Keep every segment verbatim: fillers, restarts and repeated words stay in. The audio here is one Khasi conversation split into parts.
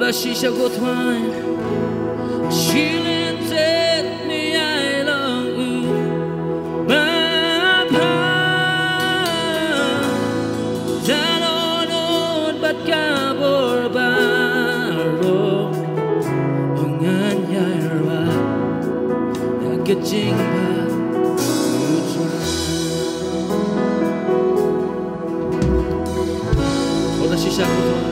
Shisha ko Trai, shilynter me ïa i long u babha. Talon ot bad ka bor baroh, u ngan ïai rwai ïa ka jingbha u Trai. Wat shisha ko Trai.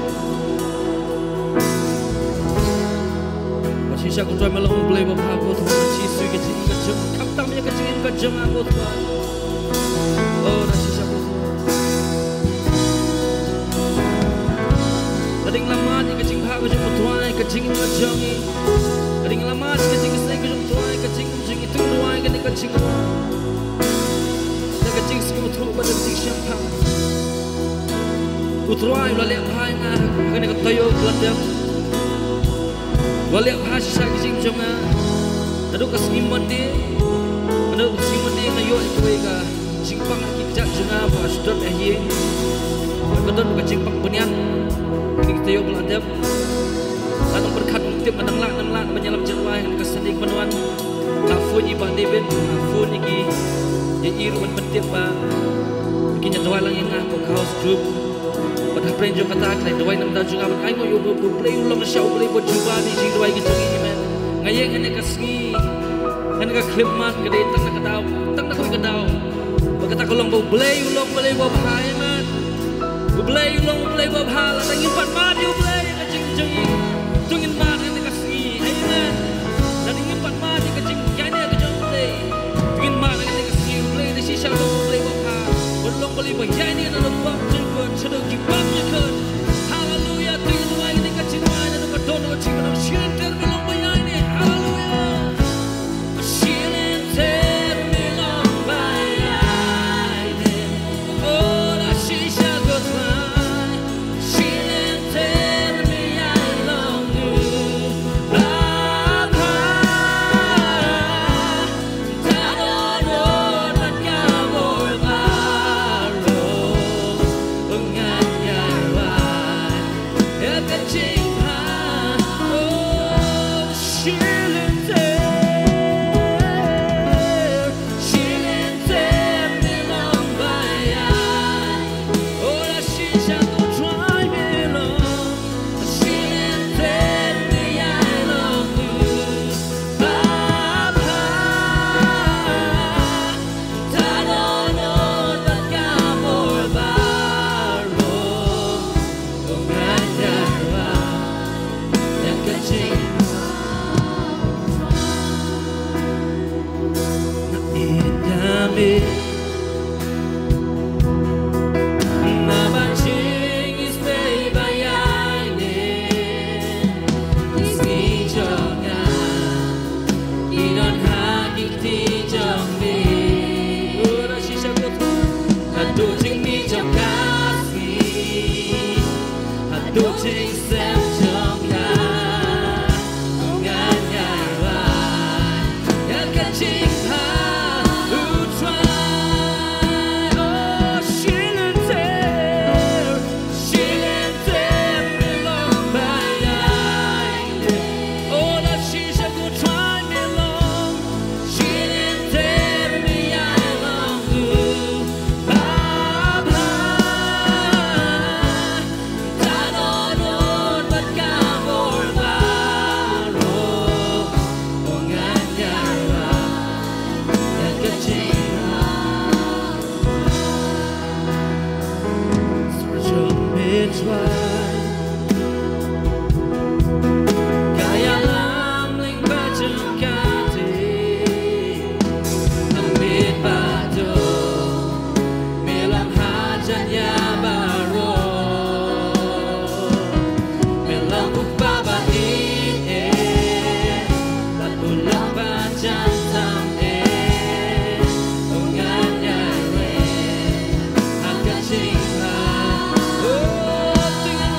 Wat shisha ko Trai, me long u Blei babha ko Trai. Jisu, ka jingim ka jong, khamtam ïa ka jingim ka jong nga ko Trai. Wat shisha ko Trai. Ka dei lamar ïa ka jingbha ka jong ko Trai, ka jingim ka jong ngi. Ka dei lamar ïa ka jingïaseng ka jong ko Trai, ka jingim jong ngi, to duwai kane ka jingim. Da ka jingsngewthuh bad da ka jingshemphang. Ko Trai, u la leh bha ïa nga ha kane ka taïew ba la dep. U la leh bha shisha ka jingim jong nga. Naduh ka sngi Monday, naduh ka sngi Monday nga ïoh ïa kawei ka jingpang ha ki kjat jong nga ba shu don ha ïing. Ka don ka jingpang bniat ha kane ka taïew ba la dep. Nga dang pyrkhat, ngam tip nga dang lah ne ym lah ban ïalam jingrwai ha ka Sunday kaban wan. Nga phone ïa i Bah David, nga phone ïa ki, ïa i ruh ban pyntip ba kin ïa duwai lang ïa nga ha ka house group. Bad hapdeng jong kata, ki la duwai na ka bynta jong nga, bad nga ainguh ïa u Blei u long shisha u Blei ba jubab ïa ki jingduwai ki jong ngi, amen. Nga ïeng ha kane ka sngi, ha kane ka khyllipmat, ka dei tang na ka daw, tang na kawei ka daw. Bad kata ka long ba u Blei u long u Blei babha, amen. U Blei u long u Blei babha, lada ngim pat mad ïa u Blei ha ka jingim jong ngi, to ngin mad ha kane ka sngi, amen. Lada ngim pat mad ïa ka jingkane ka jong u Blei, to ngin mad ha kane ka sngi. U Blei u dei shisha u long u Blei babha, u long u Blei ba ïaineh na u bym jingkut shaduh ki bym jingkut. Haleluya, to ngin duwai ha kane ka jingduwai, na ka daw ka jingkut, shilynter me long ba ïaineh. Haleluya. Shilynter me long ba ïaineh. Oh, la shisha ko Trai. Shilynter me ïa i long u babha. Talon ot bad ka bor baroh, u ngan ïa rwai ïa ka jingbha. Oh, shilynter, shilynter me long ba ïaineh. Oh, la shisha ko Trai me long, shilynter me ïa i long u babha. Talon ot bad ka bor baroh, u ngan ïa rwai ïa ka jingduwai. Nga ïeit ïa me na ka jingïaseng ba ïaineh. Ki sngi jong nga ki don ha ki kti jong me. Haduh jingmih jong ka sngi, haduh jingsem jong nga, u ngan ïa rwai ïa ka jingbha u Trai. Oh, shilynter, shilynter me long ba ïaineh. Oh, la shisha ko Trai me long, shilynter me ïa i long u babha. Talon ot bad ka bor baroh, u ngan ïa rwai ïa ka jingbha. Sur jong me Trai, ka ïalam lyngba jong kata. Ym bit ba duk, me long hajan ïa baroh. Me long u Kpa ba ïeit, bad u long ba jan tam eh. U ngan ïa rwai ha ka jingbha. Oh, to ngin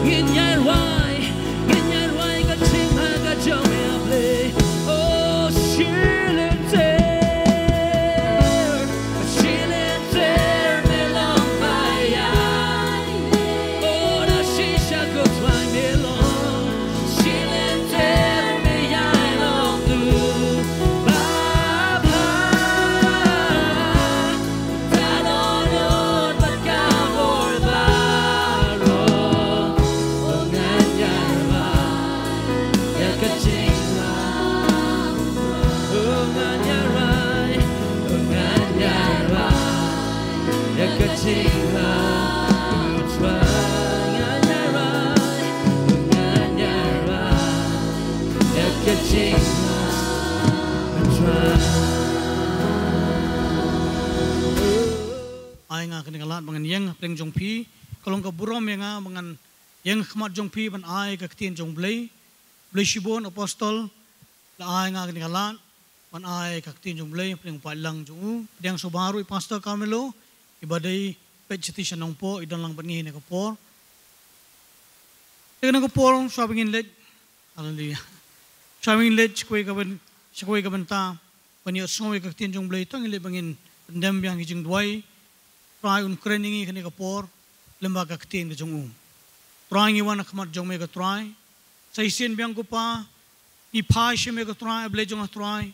Ngin ïai rwai, ngin ïai rwai ka jingma ka jong me, A Blei. Oh, shilynter, shilynter me long ba ïai. Oh, na shisha ko Trai me long, shilynter me ïai long tu. Baba, Ai nga kane ka lad ba ngan ïeng hapdeng jong phi, ka long ka burom ïa nga ba ngan ïeng ha khmat jong phi ban ai ka ktien jong Blei. Blei shibun Apostol la ai nga kane ka lad ban ai ka ktien jong Blei hapdeng u paidlang jong u. Pdiang sngewbha ruh i Pastor Carmelo, i ba dei peit shatei sha Nongpoh, i don lang bad ngi ha kane ka por. Te ha kane ka por shuwa ba ngin leit, haleluya, shuwa ba ngin leit sha kawei ka byn, sha kawei ka bynta ban ïohsngew ïa ka ktien jong Blei, to ngin leit ba ngin pyndem biang ki jingduwai. Trai un kren ïa ngi ha kane ka por lyngba ka ktien ka jong u. Trai ngi wan ha khmat jong me ko Trai. Sa shisien biang ko Pa, ngi phai sha me ko Trai, A Blei jong nga Trai.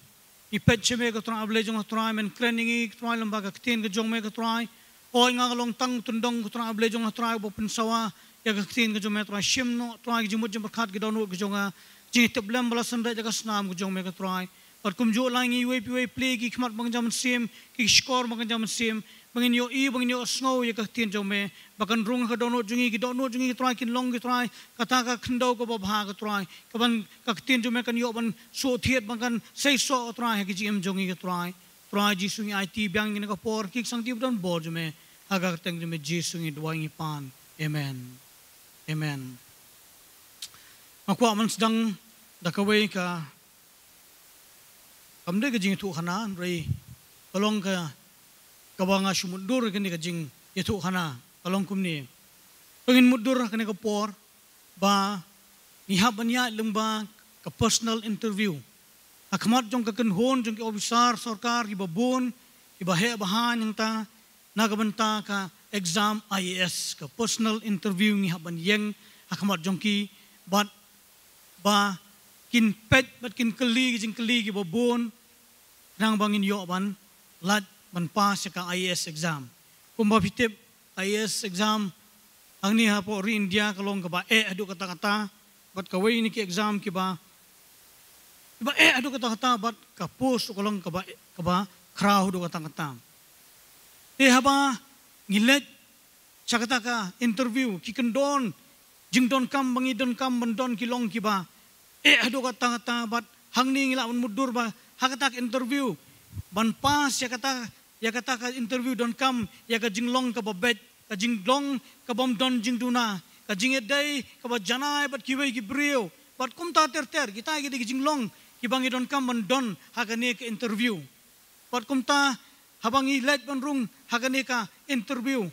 Ngi peit sha me ko Trai, A Blei jong nga Trai, men kren ïa ngi ko Trai lyngba ka ktien ka jong me ko Trai. Hooid nga ka long tang u tyndong ko Trai, A Blei jong nga Trai, uba pynsawa ïa ka ktien ka jong me Trai. Shim noh Trai ki jingmut jingpyrkhat, ki dohnud ki jong nga, jingtip lem ba la synreit da ka snam ka jong me ko Trai. Bad kumjuh la ngi iwei pa iwei plie ki khmat ba kynja mynsiem, ki shkor ba kynja mynsiem, ba ngin ïohi, ba ngin ïohsngew ïa ka ktien jong me, ba kan rung ha ka dohnud jong ngi, ki dohnud jong ngi ko Trai kin long ko Trai kata ka khyndew kaba bha ko Trai, kaban ka ktien jong me kan ïoh ban sngewthuh, ba kan seisoh ko Trai ha ki jingim jong ngi ko Trai. Trai Jisu ngi aiti biang ïa kane ka por, ki ksangti ba don bor jong me, ha ka kyrteng jong me Jisu ngi duwai ngi pan. Amen. Amen. Nga kwah ban sdang da kawei ka, kam dei ka jingïathuhkhana, hynrei ka long ka, kaba nga shu mutdur ha kane ka jingïathuhkhana, ka long kumne. To ngin mutdur ha kane ka por ba ngi hap ban ïaid lyngba ka personal interview ha khmat jong ka kynhun jong ki ophisar sorkar kiba bun, kiba heh ba haiñ hangta, na ka bynta ka exam I A S, ka personal interview ngi hap ban ïeng ha khmat jong ki, bad ba kin peit bad kin kylli ki jingkylli kiba bun, khnang ba ngin ïoh ban lait ban pass ïa ka I A S exam. Kumba phi tip, I A S exam hangne hapoh ri India ka long kaba eh haduh katta katta bad kawei na ki exam kiba, kiba eh haduh katta katta bad ka post ka long kaba, kaba khraw haduh katta katta. Te haba ngi leit sha kata ka interview, ki kyndon jingdonkam ba ngi donkam ban don ki long kiba eh haduh katta katta bad hangne ngi lah ban mutdur ba ha kata ka interview, ban pass ïa kata, ïa kata ka interview donkam ïa ka jinglong kaba beit, ka jinglong kabym don jingduna, ka jingïadei kaba janai bad kiwei ki briew, bad kumta ter ter, kita ki dei ki jinglong kiba ngi donkam ban don ha kane ka interview. Bad kumta, haba ngi leit ban rung ha kane ka interview,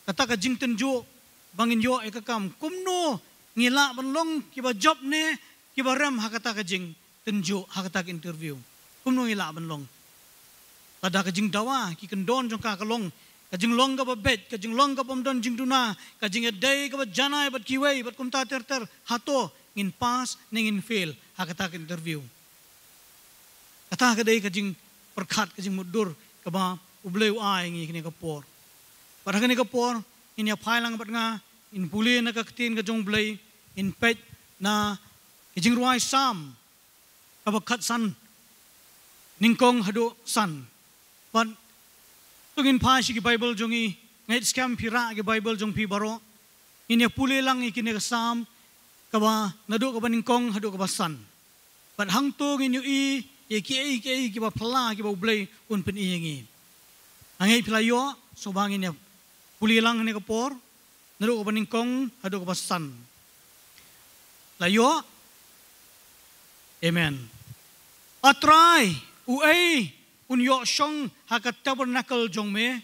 kata ka jingtynjuh ba ngin ïoh ïa ka kam, kumno ngi lah ban long kiba jop ne kiba rem ha kata ka jingtynjuh, ha kata ka interview? Kumno ngi lah ban long? Lada ka jingdawa, ki kyndon jong ka ka long ka jinglong kaba beit, ka jinglong kabym don jingduna, ka jingïadei kaba janai bad kiwei bad kumta ter ter, hato ngin pass ne ngin fail ha kata ka interview? Kata ka dei ka jingpyrkhat, ka jingmutdur kaba U Blei u ai ngi kane ka por. Bad ha kane ka por ngin ïa phai lang bad nga, ngin pule na ka ktien ka jong U Blei, ngin peit na ka Jingrwai Salm kaba khatsan, nyngkong haduh san. Bad to ngin phai sha ki Bible jong ngi, nga ngeit skhem phi rah ki Bible jong phi baroh. Ngin ïa pule lang ïa kine ki Salm, kaba naduh kaba nyngkong haduh kaba san. Bad hangto ngin ïohi ïa kiei kiei kiba phylla kiba U Blei un pyni ïa ngi. Nga ngeit phi la ïoh, sngewbha ngin ïa pule lang ha kane ka por, naduh kaba nyngkong haduh kaba san. La ïoh? Amen. A Trai, uei un ïoh shong ha ka tabernacle jong me?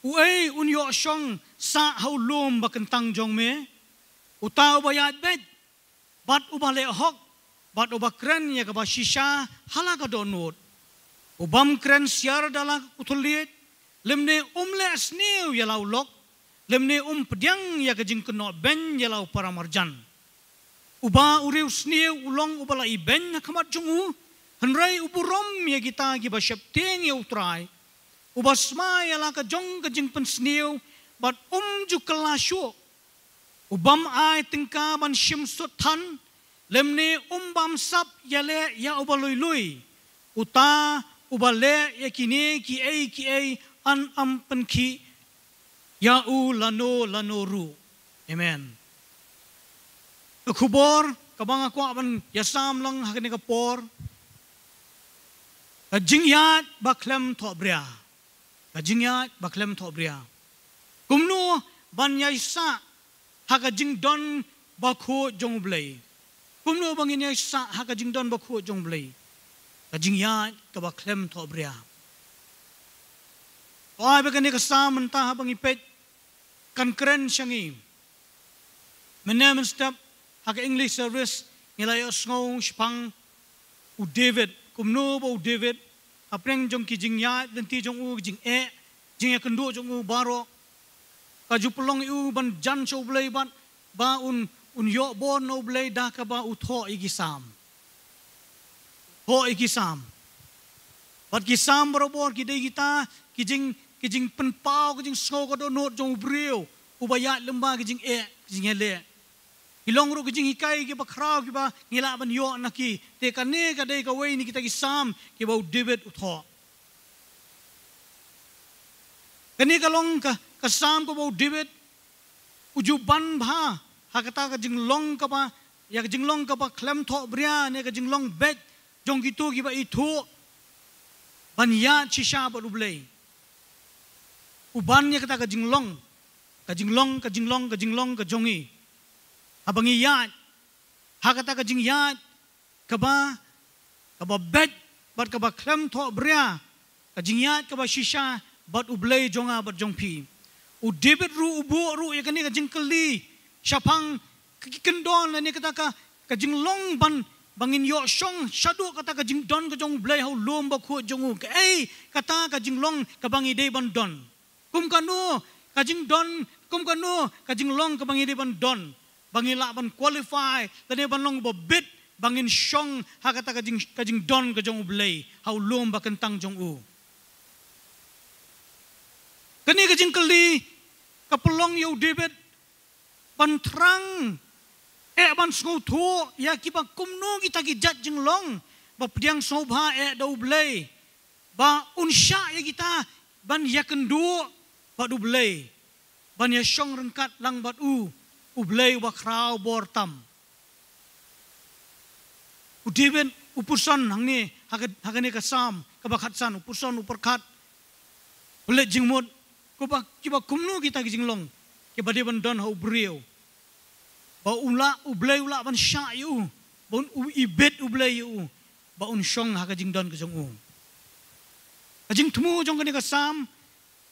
Uei un ïoh shong sah ha u lum ba kyntang jong me? Uta uba ïaid beit, bad uba leh hok, bad uba kren ïa kaba shisha ha la ka dohnud. U bym kren siar da la u thylliej, lymne um leh sniew ïa la u lok, lymne um pdiang ïa ka jingkynnoh beiñ ïa la u paramarjan. Uba u riewsniew u long uba la ibeiñ ha khmat jong u, hynrei u burom ïa kita kiba sheptieng ïa U Trai. Uba sma ïa la ka jong ka jingpynsniew, bad um ju kylla shuh. U bym ai tyngka ban shim sut than, lymne um bamsap ïaleh ïa uba lui lui. Uta uba leh ïa kine kiei kiei yn ym pynkhih ïa u lano lano ruh. Amen. Ka khubor kaba nga kwah ban ïasam lang ha kane ka por, ka jingïaid ba khlem thohbria. Ka jingïaid ba khlem thohbria. Kumno ban ïaisah ha ka jingdon bakhuid jong U Blei? Kumno ban ngin ïaisah ha ka jingdon bakhuid jong U Blei? Ka jingïaid kaba khlem thohbria. Ai ba kane ka Salm mynta haba ngi peit, kan kren sha ngi. Mynne mynstep ha ka English service ngi la ïohsngew shaphang u David. Kumno ba u David, hapdeng jong ki jingïaid lynti jong u, ki jingeh, jingïakynduh jong u baroh, ka ju pynlong ïa u ban jan sha U Blei bad ba un, un ïoh bor na U Blei da kaba u thoh ïa ki Salm. Thoh ïa ki Salm. Bad ki Salm barabor ki dei kita ki jing, ki jingpynpaw, ki jingsngew ka dohnud jong u briew uba ïaid lyngba ki jingeh, ki jingeh leh. Ki long ruh ki jinghikai kiba khraw kiba ngi lah ban ïoh na ki. Te kane ka dei kawei na kita ki Salm kiba u David u thoh. Kane ka long ka, ka Salm kaba u David u ju ban bha ha kata ka jinglong kaba, ïa ka jinglong kaba khlem thohbria ne ka jinglong beit jong kito kiba ithuh ban ïaid shisha bad U Blei. U ban ïa kata ka jinglong, ka jinglong, ka jinglong, ka jinglong ka jong ngi. Haba ngi ïaid ha kata ka jingïaid kaba, kaba beit bad kaba khlem thohbria, ka jingïaid kaba shisha bad U Blei jong nga bad jong phi. U David ruh u buh ruh ïa kane ka jingkylli shaphang ka, ki kyndon lane kata ka, ka jinglong ban, ba ngin ïoh shong shaduh kata ka jingdon ka jong U Blei ha u lum bakhuid jong u. Kaei kata ka jinglong kaba ngi dei ban don? Kum kano ka jingdon, kum kano ka jinglong kaba ngi dei ban don, ba ngi lah ban qualify lane ban long ba bit ba ngin shong ha kata ka jing, ka jingdon ka jong U Blei ha u lum ba kyntang jong u? Kane ka jingkylli ka pynlong ïa u David ban thrang, eh, ban sngewthuh ïa kiba kumno kita ki jait jinglong ba pdiang sngewbha, eh, da U Blei, ba un shah ïa kita ban ïakynduh bad U Blei, ban ïashong ryngkat lang bad u, U Blei uba khraw bor tam. U David u pyrshang hangne ha ka, ha kane ka Salm kaba khatsan, u pyrshang, u pyrkhat, u leit jingmut, kumba, kiba kumno kita ki jinglong kiba dei ban don ha u briew, ba u lah, U Blei u lah ban shah ïa u, ba un, u ibit U Blei ïa u, ba un shong ha ka jingdon ka jong u. Ka jingthmu jong kane ka Salm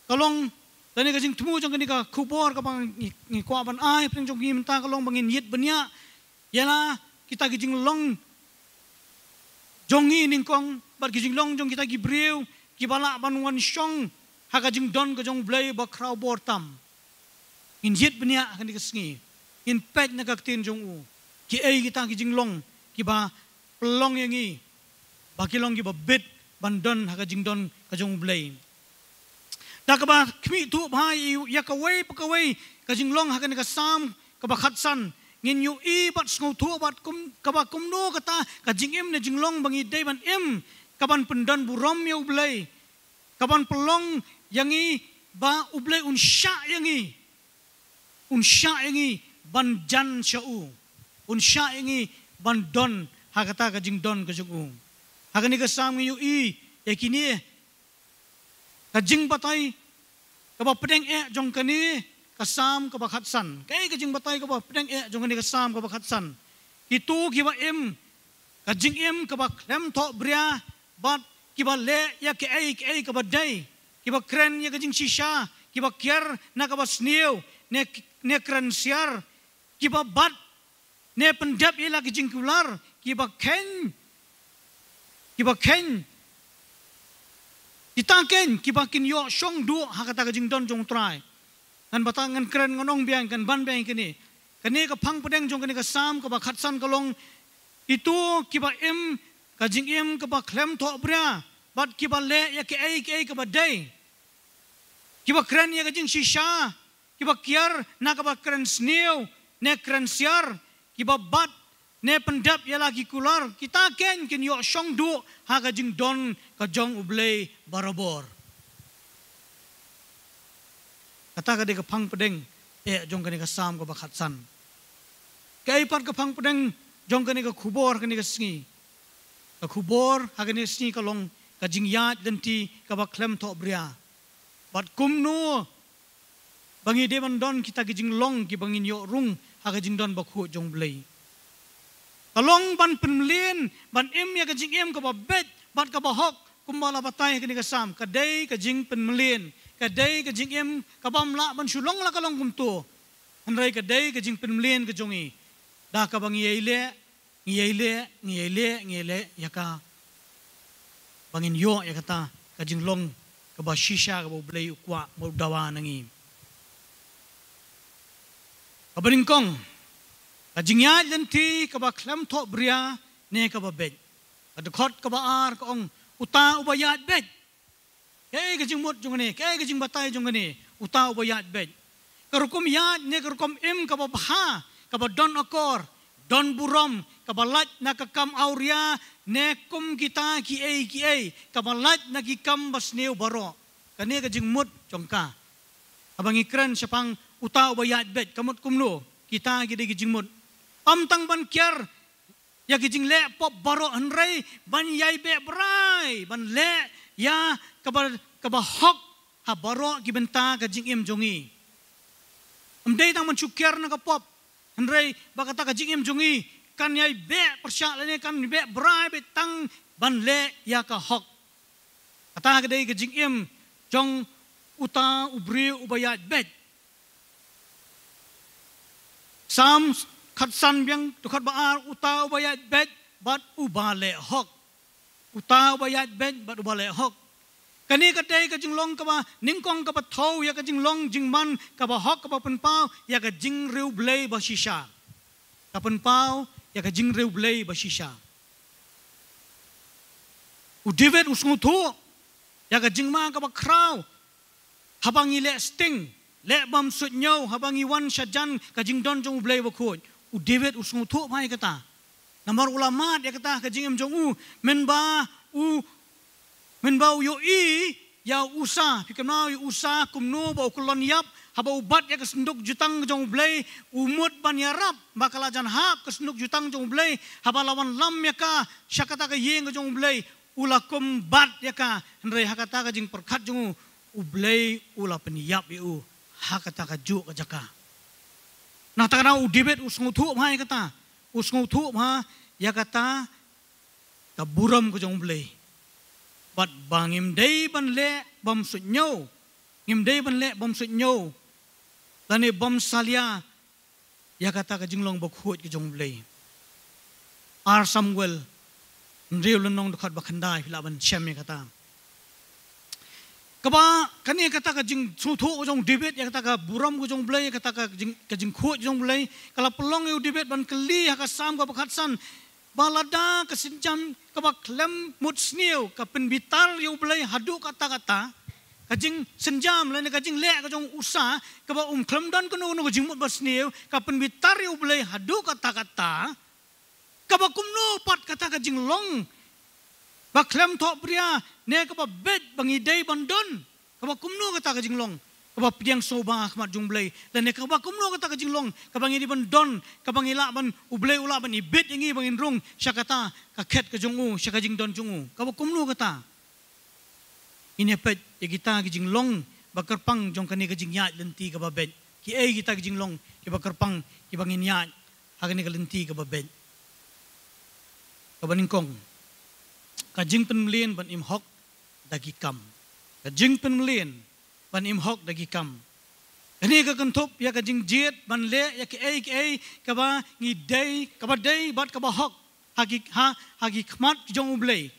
ka long, lane ka jingthmu jong kane ka khubor kaba ngi, ngi kwah ban ai pyrshang jong ngi mynta ka long ba ngin ïit bniah ïa la kita ki jinglong jong ngi nyngkong bad ki jinglong jong kita ki briew kiba lah ban wan shong ha ka jingdon ka jong U Blei ba khraw bor tam. Ngin ïit bniah ha kane ka sngi, ngin peit na ka ktien jong u, kiei kita ki jinglong kiba pynlong ïa ngi ba ki long kiba bit ban don ha ka jingdon ka jong U Blei. Da kaba khmih thuh bha ïa kawei pa kawei ka jinglong ha kane ka Salm kaba khatsan, ngin ïohi bad sngewthuh bad kum, kaba kumno kata ka jingim ne jinglong ba ngi dei ban im, kaban pyndon burom ïa U Blei, kaban pynlong ïa ngi ba U Blei un shah ïa ngi, un shah ïa ngi ban jan sha u, un shah ïa ngi ban don ha kata ka jingdon ka jong u. Ha kane ka Salm ngi ïohi ïa kine ka jingbatai kaba pdeng eh jong kane ka Salm kaba khatsan. Kaei ka jingbatai kaba pdeng eh jong kane ka Salm kaba khatsan? Kito kiba im ka jingim kaba khlem thohbria bad kiba leh ïa kaei kaei kaba dei, kiba kren ïa ka jingshisha, kiba kiar na kaba sniew, ne, ne kren siar, kiba bat ne pyndep ïa la ki jingkular, kiba kheiñ, kiba kheiñ, kita kheiñ kiba kin ïoh shong duh ha kata ka jingdon jong U Trai. Ngan bata, ngan kren, ngan ong biang, ngan ban biang kane. Kane ka phang pdeng jong kane ka Salm kaba khatsan ka long: Kito kiba im ka jingim kaba khlem thohbria, bad kiba leh ïa kiei kiei kaba dei, kiba kren ïa ka jingshisha, kiba kiar na kaba kren sniew ne kren siar, kiba bat ne pyndep ïa la ki kular, kita kheiñ kin ïoh shong duh ha ka jingdon ka jong U Blei barabor. Kata ka dei ka phang pdeng eh jong kane ka Salm kaba khatsan. Kaei pat ka phang pdeng jong kane ka khubor kane ka sngi? Ka khubor ha kane ka sngi ka long ka jingïaid lynti kaba khlem thohbria. Bad kumno ba ngi dei ban don kita ki jinglong kiba ngin ïoh rung ha ka jingdon bakhuid jong U Blei? Ka long ban pynmlien, ban im ïa ka jingim kaba beit bad kaba hok, kumba la batai ha kane ka Salm. Ka dei ka jingpynmlien, ka dei ka jingim kabym lah ban shu long la ka long kumto. Hynrei ka dei ka jingpynmlien ka jong ngi da kaba ngi ïai leh, ngi ïai leh, ngi ïai leh, ngi ïai leh ïa ka, ba ngin ïoh ïa kata ka jinglong kaba shisha kaba U Blei u kwah, ba u dawa na ngi. Kaba nyngkong, ka jingïaid lynti kaba khlem thohbria ne kaba beit. Ka dkhot kaba ar ka ong: Uta uba ïaid beit. Kaei ka jingmut jong kane, kaei ka jingbatai jong kane? Uta uba ïaid beit. Ka rukom ïaid ne ka rukom im kaba bha, kaba don akor, don burom, kaba lait na ka kam awria, ne kum kita kiei kiei, kaba lait na ki kam basniew baroh. Kane ka jingmut jong ka. Haba ngi kren shaphang uta uba ïaid beit, ka mut kumno? Kita ki dei ki jingmut. Ym tang ban kiar ïa ki jingleh pop baroh, hynrei ban ïai beh brai, ban leh ïa kaba, kaba hok ha baroh ki bynta ka jingim jong ngi. Ym dei tang ban shu kiar na ka pop, hynrei ba kata ka jingim jong ngi kan ïai beh pyrshah lane kan beh brai beit tang ban leh ïa ka hok. Kata ka dei ka jingim jong uta u briew uba ïaid beit. Salm khatsan biang, dkhot ba ar: Uta uba ïaid beit bad uba leh hok. Uta uba ïaid beit bad uba leh hok. Kane ka dei ka jinglong kaba nyngkong kaba thew ïa ka jinglong jingman kaba hok, kaba pynpaw ïa ka jingriewblei ba shisha. Ka pynpaw ïa ka jingriewblei ba shisha. U David u sngewthuh ïa ka jingma kaba khraw haba ngi leh sting, leh bymsuidñiew, haba ngi wan shajan ka jingdon jong U Blei bakhuid. U David u sngewthuh bha ïa kata. Namar u la mad ïa kata ha ka jingim jong u, mynba u, mynba u ïohi ïa u Usa, phi kynmaw ïa u Usa kumno ba u kyllon ïap, haba u bat ïa ka synduk jutang jong U Blei, u mut ban ïarap ba ka la jan hap ka synduk jutang jong U Blei, haba la wanlam ïa ka sha kata ka ïing ka jong U Blei, u la kum bat ïa ka, hynrei ha kata ka jingpyrkhat jong u, U Blei u la pynïap ïa u ha kata kajuh ka jaka. Na kata ka daw u David u sngewthuh bha ïa kata, u sngewthuh bha ïa kata ka burom ka jong U Blei. Bad ba ngim dei ban leh bymsuidñiew, ngim dei ban leh bymsuidñiew lane bymsalia ïa kata ka jinglong bakhuid ka jong U Blei. Ar Samuel hynriew lynnong, dkhot ba khyndai, phi lah ban shem ïa kata. Kaba, kane kata ka jingsngewthuh ka jong u David ïa kata ka burom ka jong U Blei, kata ka jing, ka jingkhuid ka jong U Blei, ka la pynlong ïa u David ban kylli ha ka Salm kaba khatsan, ba lada ka sienjam kaba khlem mut sniew ka pynbitar ïa U Blei haduh katta katta, ka jingsienjam lane ka jingleh ka jong u Usa, kaba um khlem don kano kano ka jingmut basniew, ka pynbitar ïa U Blei haduh katta katta, kaba kumno pat kata ka jinglong ba khlem thohbria ne kaba beit ba ngi dei ban don? Kaba kumno kata ka jinglong kaba pdiang sngewbha ha khmat jong U Blei, lane kaba kumno kata ka jinglong kaba ngi dei ban don, kaba ngi lah ban, U Blei u lah ban ibit ïa ngi ba ngin rung sha kata ka khet ka jong u, sha ka jingdon jong u? Kaba kumno kata? Ngin ïa peit ïa kita ki jinglong ba kyrpang jong kane ka jingïaid lynti kaba beit. Kiei kita ki jinglong kiba kyrpang kiba ngin ïaid ha kane ka lynti kaba beit? Kaba nyngkong, ka jingpynmlien ban im hok da ki kam. Ka jingpynmlien ban im hok da ki kam. Kane ka kynthup ïa ka jingjied ban leh ïa kiei kiei kaba ngi dei, kaba dei bad kaba hok ha ki, ha, ha ki khmat ki jong U Blei.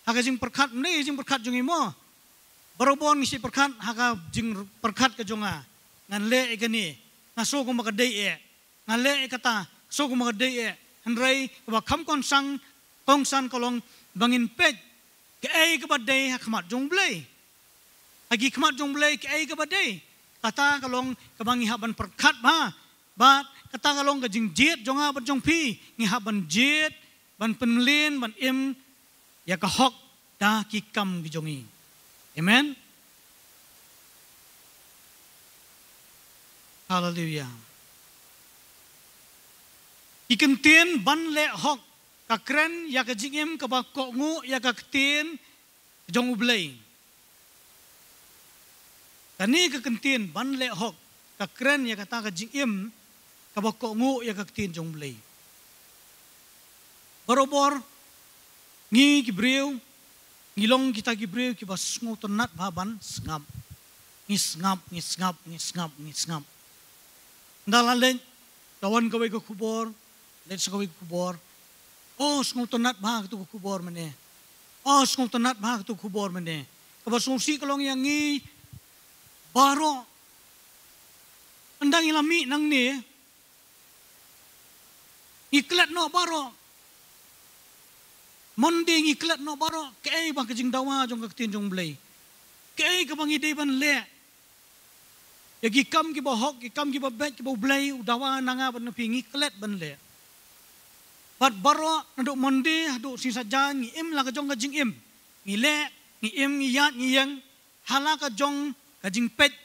Ha ka jingpyrkhat, mynne ka jingpyrkhat jong ngi mo. Barabor ngi shu pyrkhat ha ka jingpyrkhat ka jong nga. Ngan leh ïa kane, nga sngew kumba ka dei eh. Nga leh ïa kata, sngew kumba ka dei eh. Hynrei kaba kham kongsan, kongsan ka long ba ngin peit kaei kaba dei ha khmat jong U Blei. Ha ki khmat jong U Blei kaei kaba dei, kata ka long kaba ngi hap ban pyrkhat bha. Bad kata ka long ka jingjied jong nga bad jong phi, ngi hap ban jied, ban pynmlien, ban im ïa ka hok da ki kam ki jong ngi. Amen. Haleluia. Ki kyntien ban leh hok ka kren ïa ka jingim kaba kohnguh ïa ka ktien jong U Blei. Kane ka kyntien ban leh hok ka kren ïa kata ka jingim kaba kohnguh ïa ka ktien jong U Blei. Barabor ngi ki briew ngi long kita ki briew kiba sngewtynnat bha ban sngap. Ngi sngap, ngi sngap, ngi sngap, ngi sngap. Ynda la leit, la wan kawei ka khubor, leit sa kawei ka khubor. Oh, sngewtynnat bha katu ka khubor mynne. Oh, sngewtynnat bha katu ka khubor mynne. Kaba sngewsih ka long ïa ngi baroh. Ynda ngi la mih nangne, ngi klet noh baroh. Monday ngi klet noh baroh kaei ba ka jingdawa jong ka ktien jong U Blei. Kaei kaba ngi dei ban leh. Ïa ki kam kiba hok, ki kam kiba beit, kiba U Blei u dawa na nga bad na phi, ngi klet ban leh. Bad baroh naduh Monday haduh Sngi Saitjaiñ ngi im la ka jong ka jingim. Ngi leh, ngi im, ngi ïaid, ngi ïeng ha la ka jong ka jingpeit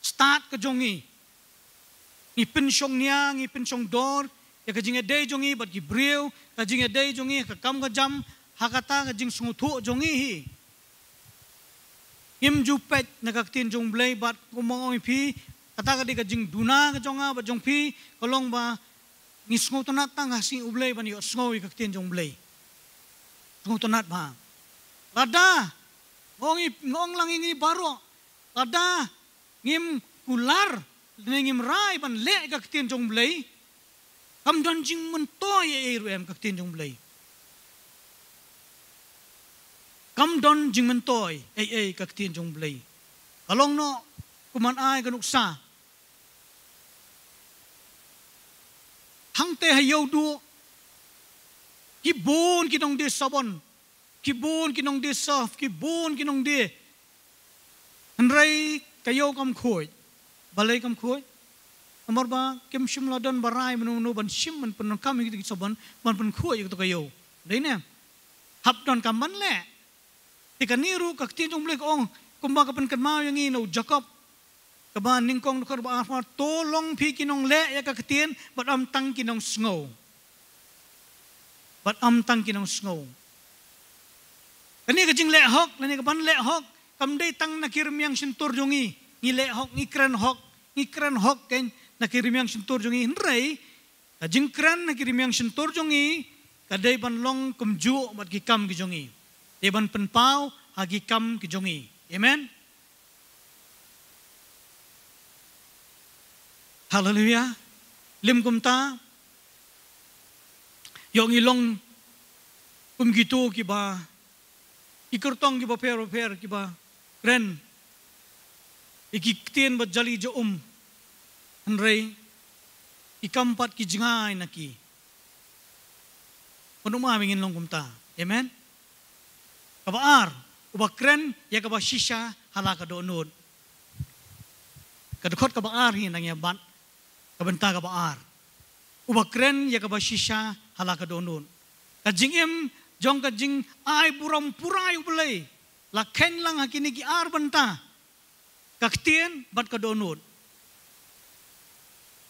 stad ka jong ngi. Ngi pynshong nia, ngi pynshong dor ïa ka jingïadei jong ngi bad ki briew, ka jingïadei jong ngi ha ka kam ka jam, ha kata ka jingsngewthuh jong ngi hi. Ngim ju peit na ka ktien jong U Blei bad kumba nga ong ïa phi, kata ka dei ka jingduna ka jong nga bad jong phi, ka long ba ngi sngewtynnat tang ha sngi U Blei ban ïohsngew ïa ka ktien jong U Blei. Sngewtynnat bha. Lada nga ong ïa, nga ong lang ïa ngi baroh, lada ngim kular ne ngim rai ban leh ka ktien jong U Blei, kam don jingmyntoi ei ei ruh em ka ktien jong U Blei. Kam don jingmyntoi ei ei ka ktien jong U Blei. Ka long noh kum ban ai ka nuksa. Hangtei ha Ïewduh, ki bun ki nongdie sabon, ki bun ki nongdie surf, ki bun ki nongdie. Hynrei ka ïew kam khuid. Balei kam khuid? Namar ba kim shym la don ba rai mano mano ban shim, ban pyndonkam ïa kito ki sabon ban pynkhuid ïa kito ka ïew. Dei ne? Hap donkam ban leh. Te kane ruh ka ktien jong U Blei ka ong, kumba ka pynkynmaw ïa ngi na u Jakob kaba nyngkong dkhot ba arphew, to long phi ki nongleh ïa ka ktien bad ym tang ki nongsngew. Bad ym tang ki nongsngew. Kane ka jingleh hok lane ka ban leh hok kam dei tang na ki rmiang shyntur jong ngi. Ngi leh hok, ngi kren hok, ngi kren hok kein na ki rmiang shyntur jong ngi, hynrei ka jingkren na ki rmiang shyntur jong ngi ka dei ban long kumjuh bad ki kam ki jong ngi. Dei ban pynpaw ha ki kam ki jong ngi. Amen. Haleluia. Lym kumta, ïoh ngi long kum kito kiba, ki kyrtong kiba pher bapher kiba kren ïa ki ktien ba jali jaum, hynrei ki kam pat ki jngai na ki. Kumno ma ngin long kumta? Amen. Kaba ar, uba kren ïa kaba shisha ha la ka dohnud. Ka dkhot kaba ar hi nang ïa bat ka bynta kaba ar. Uba kren ïa kaba shisha ha la ka dohnud. Ka jingim jong ka jingai burom pura ïa U Blei la kheiñ lang ha kine ki ar bynta. Ka ktien bad ka dohnud.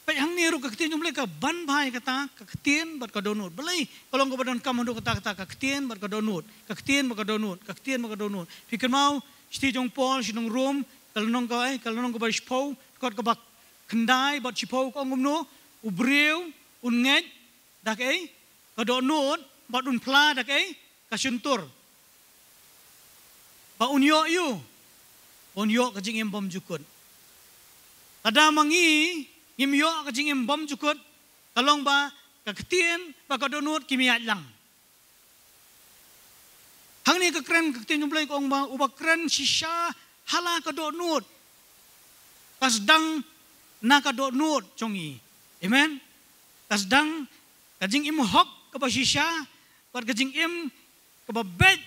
Peit hangne ruh ka ktien jong U Blei ka ban bha ïa kata, ka ktien bad ka dohnud. Balei ka long kaba donkam haduh katta katta, ka ktien bad ka dohnud, ka ktien bad ka dohnud, ka ktien bad ka dohnud. Phi kynmaw shithi jong u Paul sha ki nong Rom, ka lynnong kaba, ka lynnong kaba shiphew, dkhot kaba khyndai bad shiphew ka ong kumno, u briew un ngeit da kaei? Ka dohnud, bad un phla da kaei? Ka shyntur. Ba un ïoh ïa u, ba un ïoh ka jingim bymjukut. Lada ma ngi ngim ïoh ka jingim bymjukut, ka long ba ka ktien bad ka dohnud kim ïaid lang. Hangne ka kren ka ktien jong U Blei ka ong ba uba kren shisha ha la ka dohnud, ka sdang na ka dohnud jong ngi. Amen. Ka sdang ka jingim hok kaba shisha bad ka jingim kaba beit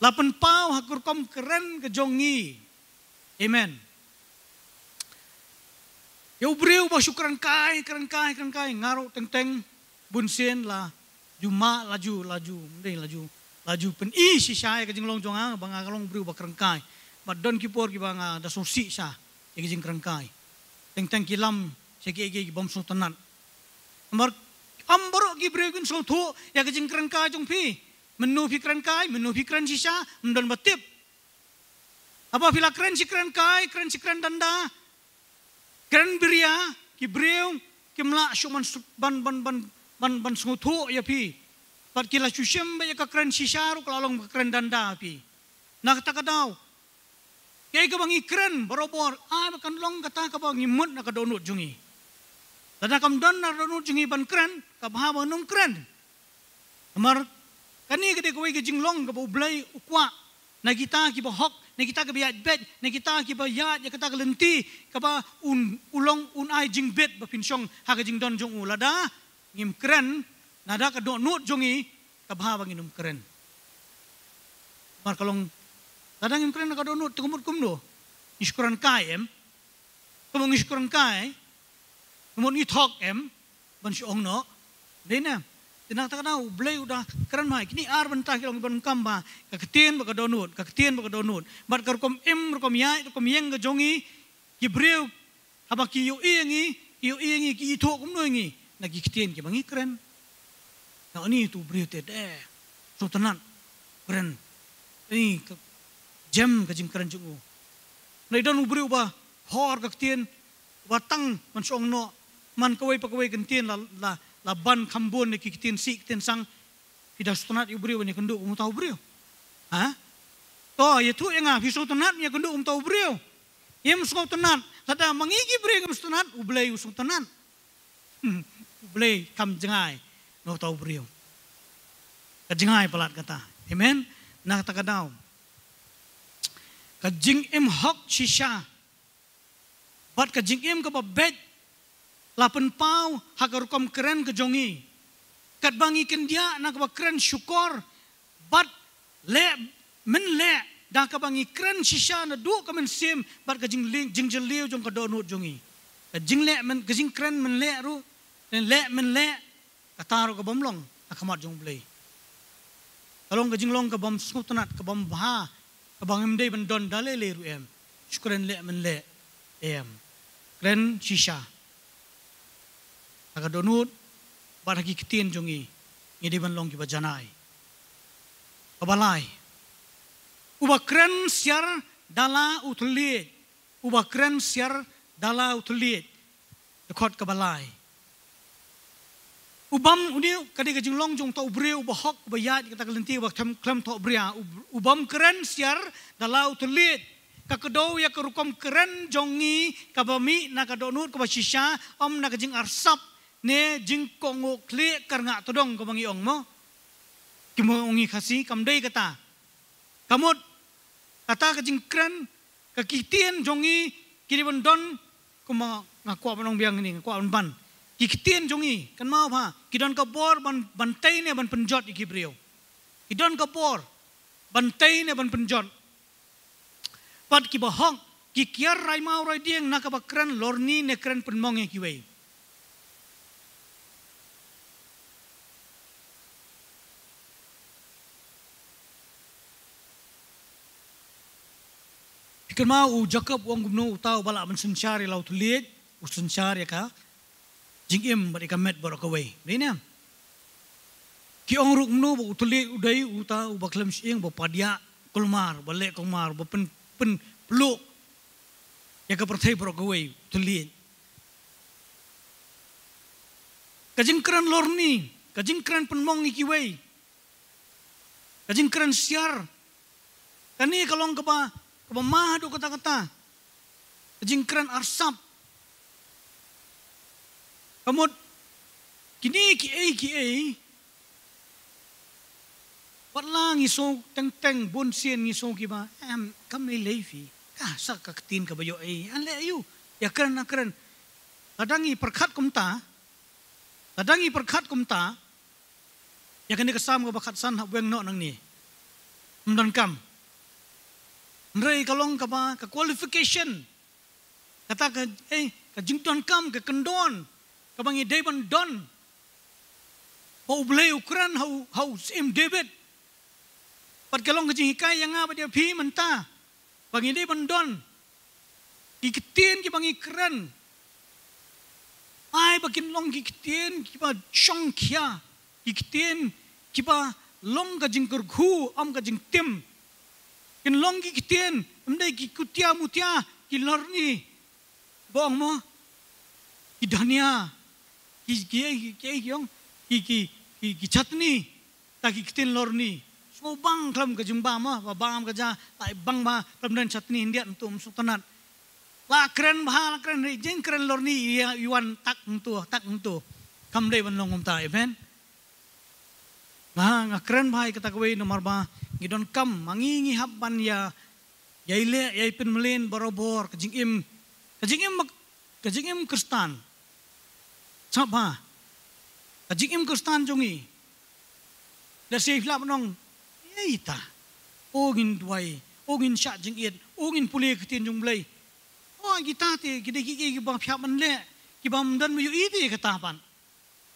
la pynpaw ha ka rukom kren ka jong ngi. Amen. Ïa u briew ba shu kren kai, kren kai, kren kai, nga ruh teng teng bun sien la ju mad, la ju, la ju, mdei, la ju, la ju pyni shisha ïa ka jinglong jong nga ba nga ka long briew ba kren kai. Bad don ki por kiba nga da sngewsih sha ïa ka jingkren kai. Teng teng ki lam sha kiei kiei ki bym sngewtynnat. Namar ym baroh ki briew kin sngewthuh ïa ka jingkren kai jong phi. Mynno phi kren kai, mynno phi kren shisha, ym don ba tip. Haba phi la kren shi kren kai, kren shi kren danda, kren biria, ki briew kim lah shuh ban, ban, ban, ban, ban, ban sngewthuh ïa phi. Bad ki la shu shim ba ïa ka kren shisha ruh ka la long ka kren danda phi. Na kata ka daw, kaei kaba ngi kren barabor, ai ba kan long kata kaba ngi mut na ka dohnud jong ngi. Lada kam don na ka dohnud jong ngi ban kren, ka bha ba ngin ym kren. Namar kane ka dei kawei ka jinglong kaba U Blei u kwah na kita kiba hok, na kita kiba ïaid beit, na kita kiba ïaid ïa kata ka lynti kaba un, u long un ai jingbit ba phin shong ha ka jingdon jong u. Lada ngim kren na da ka dohnud jong ngi, ka bha ba ngin ym kren. Namar ka long, lada ngim kren na ka dohnud te ka mut kumno? Ngi shu kren kai em? Ka mut ngi shu kren kai? Ka mut ngi thok em? Ban shu ong noh. Dei ne? Te na kata ka daw U Blei u da kren ma ngi kine ar bynta ki long ban kam ba ka ktien bad ka dohnud, ka ktien bad ka dohnud. Bad ka rukom im, rukom ïaid, rukom ïeng ka jong ngi, ki briew haba ki ïohi ïa ngi, ki ïohi ïa ngi, ki ithuh kumno ïa ngi? Na ki ktien kiba ngi kren. Na une utu u briew te, te sngewtynnat kren. Une ka jem ka jingkren jong u. Na i don u briew ba hor ka ktien, ba tang ban shu ong noh, man kawei pa kawei ka ktien la, la, la ban kham bun na ki ktien sih ktien sang. Phi da sngewtynnat ïa u briew ban ïakynduh kum uta u briew? Ha? To, ïathuh ïa nga, phi sngewtynnat ïakynduh kum uta u briew? Im sngewtynnat. Lada ma ngi ki briew ngim sngewtynnat, U Blei u sngewtynnat. Hmm, U Blei kam jngai na uta u briew. Ka jngai palat kata. Amen. Na kata ka daw, ka jingim hok shisha bad ka jingim kaba beit la pynpaw ha ka rukom kren ka jong ngi. Katba ngi kyndiah na kaba kren shukor bad leh mynleh da kaba ngi kren shisha naduh ka mynsiem bad ka jingli-, jingjylliew jong ka dohnud jong ngi. Ka jingleh myn-, ka jingkren mynleh ruh, leh mynleh, kata ruh ka bym long ha khmat jong U Blei. Ka long ka jinglong ka bym sngewtynnat, ka bym bha, kaba ngim dei ban don da lei lei ruh em. Shu kren leh mynleh em. Kren shisha ha ka dohnud bad ha ki ktien jong ngi, ngi dei ban long kiba janai. Kaba lai, uba kren siar da la u thylliej. Uba kren siar da la u thylliej. Dkhot kaba lai. U bym, une ka dei ka jinglong jong uta u briew uba hok, uba ïaid kata ka lynti, uba khlem, khlem thohbria. U, u bym kren siar da la u thylliej. Ka kdew ïa ka rukom kren jong ngi kaba mih na ka dohnud kaba shisha, ym na ka jingarsap ne jingkohnguh khlieh kyrngah tdong kaba ngi ong mo. Ki mo ong ngi Khasi, kam dei kata. Ka mut kata ka jingkren, ka ki ktien jong ngi ki dei ban don, kumba nga kwah ban ong biang ne, nga kwah ban ban. Ki ktien jong ngi, kynmaw bha, ki don ka bor ban, ban tei ne ban pynjot ïa ki briew. Ki don ka bor ban tei ne ban pynjot. Bad kiba hok ki kiar rai maw rai dieng na kaba kren lorni ne kren pynmong ïa kiwei. Phi kynmaw u Jakob u ong kumno, uta uba lah ban synshar ïa la u thylliej, u synshar ïa ka jingim bad ïa ka met baroh kawei. Dei ne? Ki ong ruh kumno ba u thylliej u dei uta uba khlem shyieng, ba padiah kulmar, ba leh kulmar, ba pyn, pynpluh ïa ka pyrthei baroh kawei, u thylliej. Ka jingkren lorni, ka jingkren pynmong ïa kiwei, ka jingkren siar. Kane ka long kaba, kaba ma haduh katta katta. Ka jingkren arsap. Ka mut, kine kiei kiei, wat la ngi sngew teng teng bun sien ngi sngew kiba, em, kam lei lei phi. Ka sa ka ktien kaba ïohi, an leh aïu. Ïa kren, na kren. Lada ngi pyrkhat kumta, lada ngi pyrkhat kumta, ïa kane ka Salm kaba khatsan hap weng noh nangne. Ym donkam. Hynrei ka long kaba, ka qualification. Kata ka, eh, ka jingdonkam, ka kyndon, kaba ngi dei ban don. Ba U Blei u kren ha u, ha u Syiem David. Bad ka long ka jinghikai ïa nga bad ïa phi mynta. Ba ngi dei ban don ki ktien kiba ngi kren. Ai ba kin long ki ktien kiba shongkhia, ki ktien kiba long ka jingkyrkhu, ym ka jingtim. Kin long ki ktien, ym dei ki kutia mutia, ki lorni. Ba ong mo, ki dhania, ki, ki, ki, ki, ki ong, ki, ki, ki, ki chutney, ta ki ktien lorni. Sngewbang khlem ka jingbam, ah, ba bam ka ja, la bang ba, khlem don chutney hyndiat hangto, ym sngewtynnat. La kren bha, la kren ri, jingkren lorni, ïa, ïa wan tak hangto, tak hangto. Kam dei ban long kumta, amen. Nga, nga kren bha ïa kata kawei namar ba, ngi donkam, ma ngi ngi hap ban ïa, ïai leh, ïai pynmlien barabor, ka jingim, ka jingim mak-, ka jingim Khristan. Sngap bha. Ka jingim Khristan jong ngi. Lehse phi lah ban ong, ei ta. O ngin duwai, o ngin shah jingit, o ngin pule ka ktien jong U Blei. O kita te, ki dei kiei kiba phi hap ban leh, kiba ym don ba ïohi te kata pat.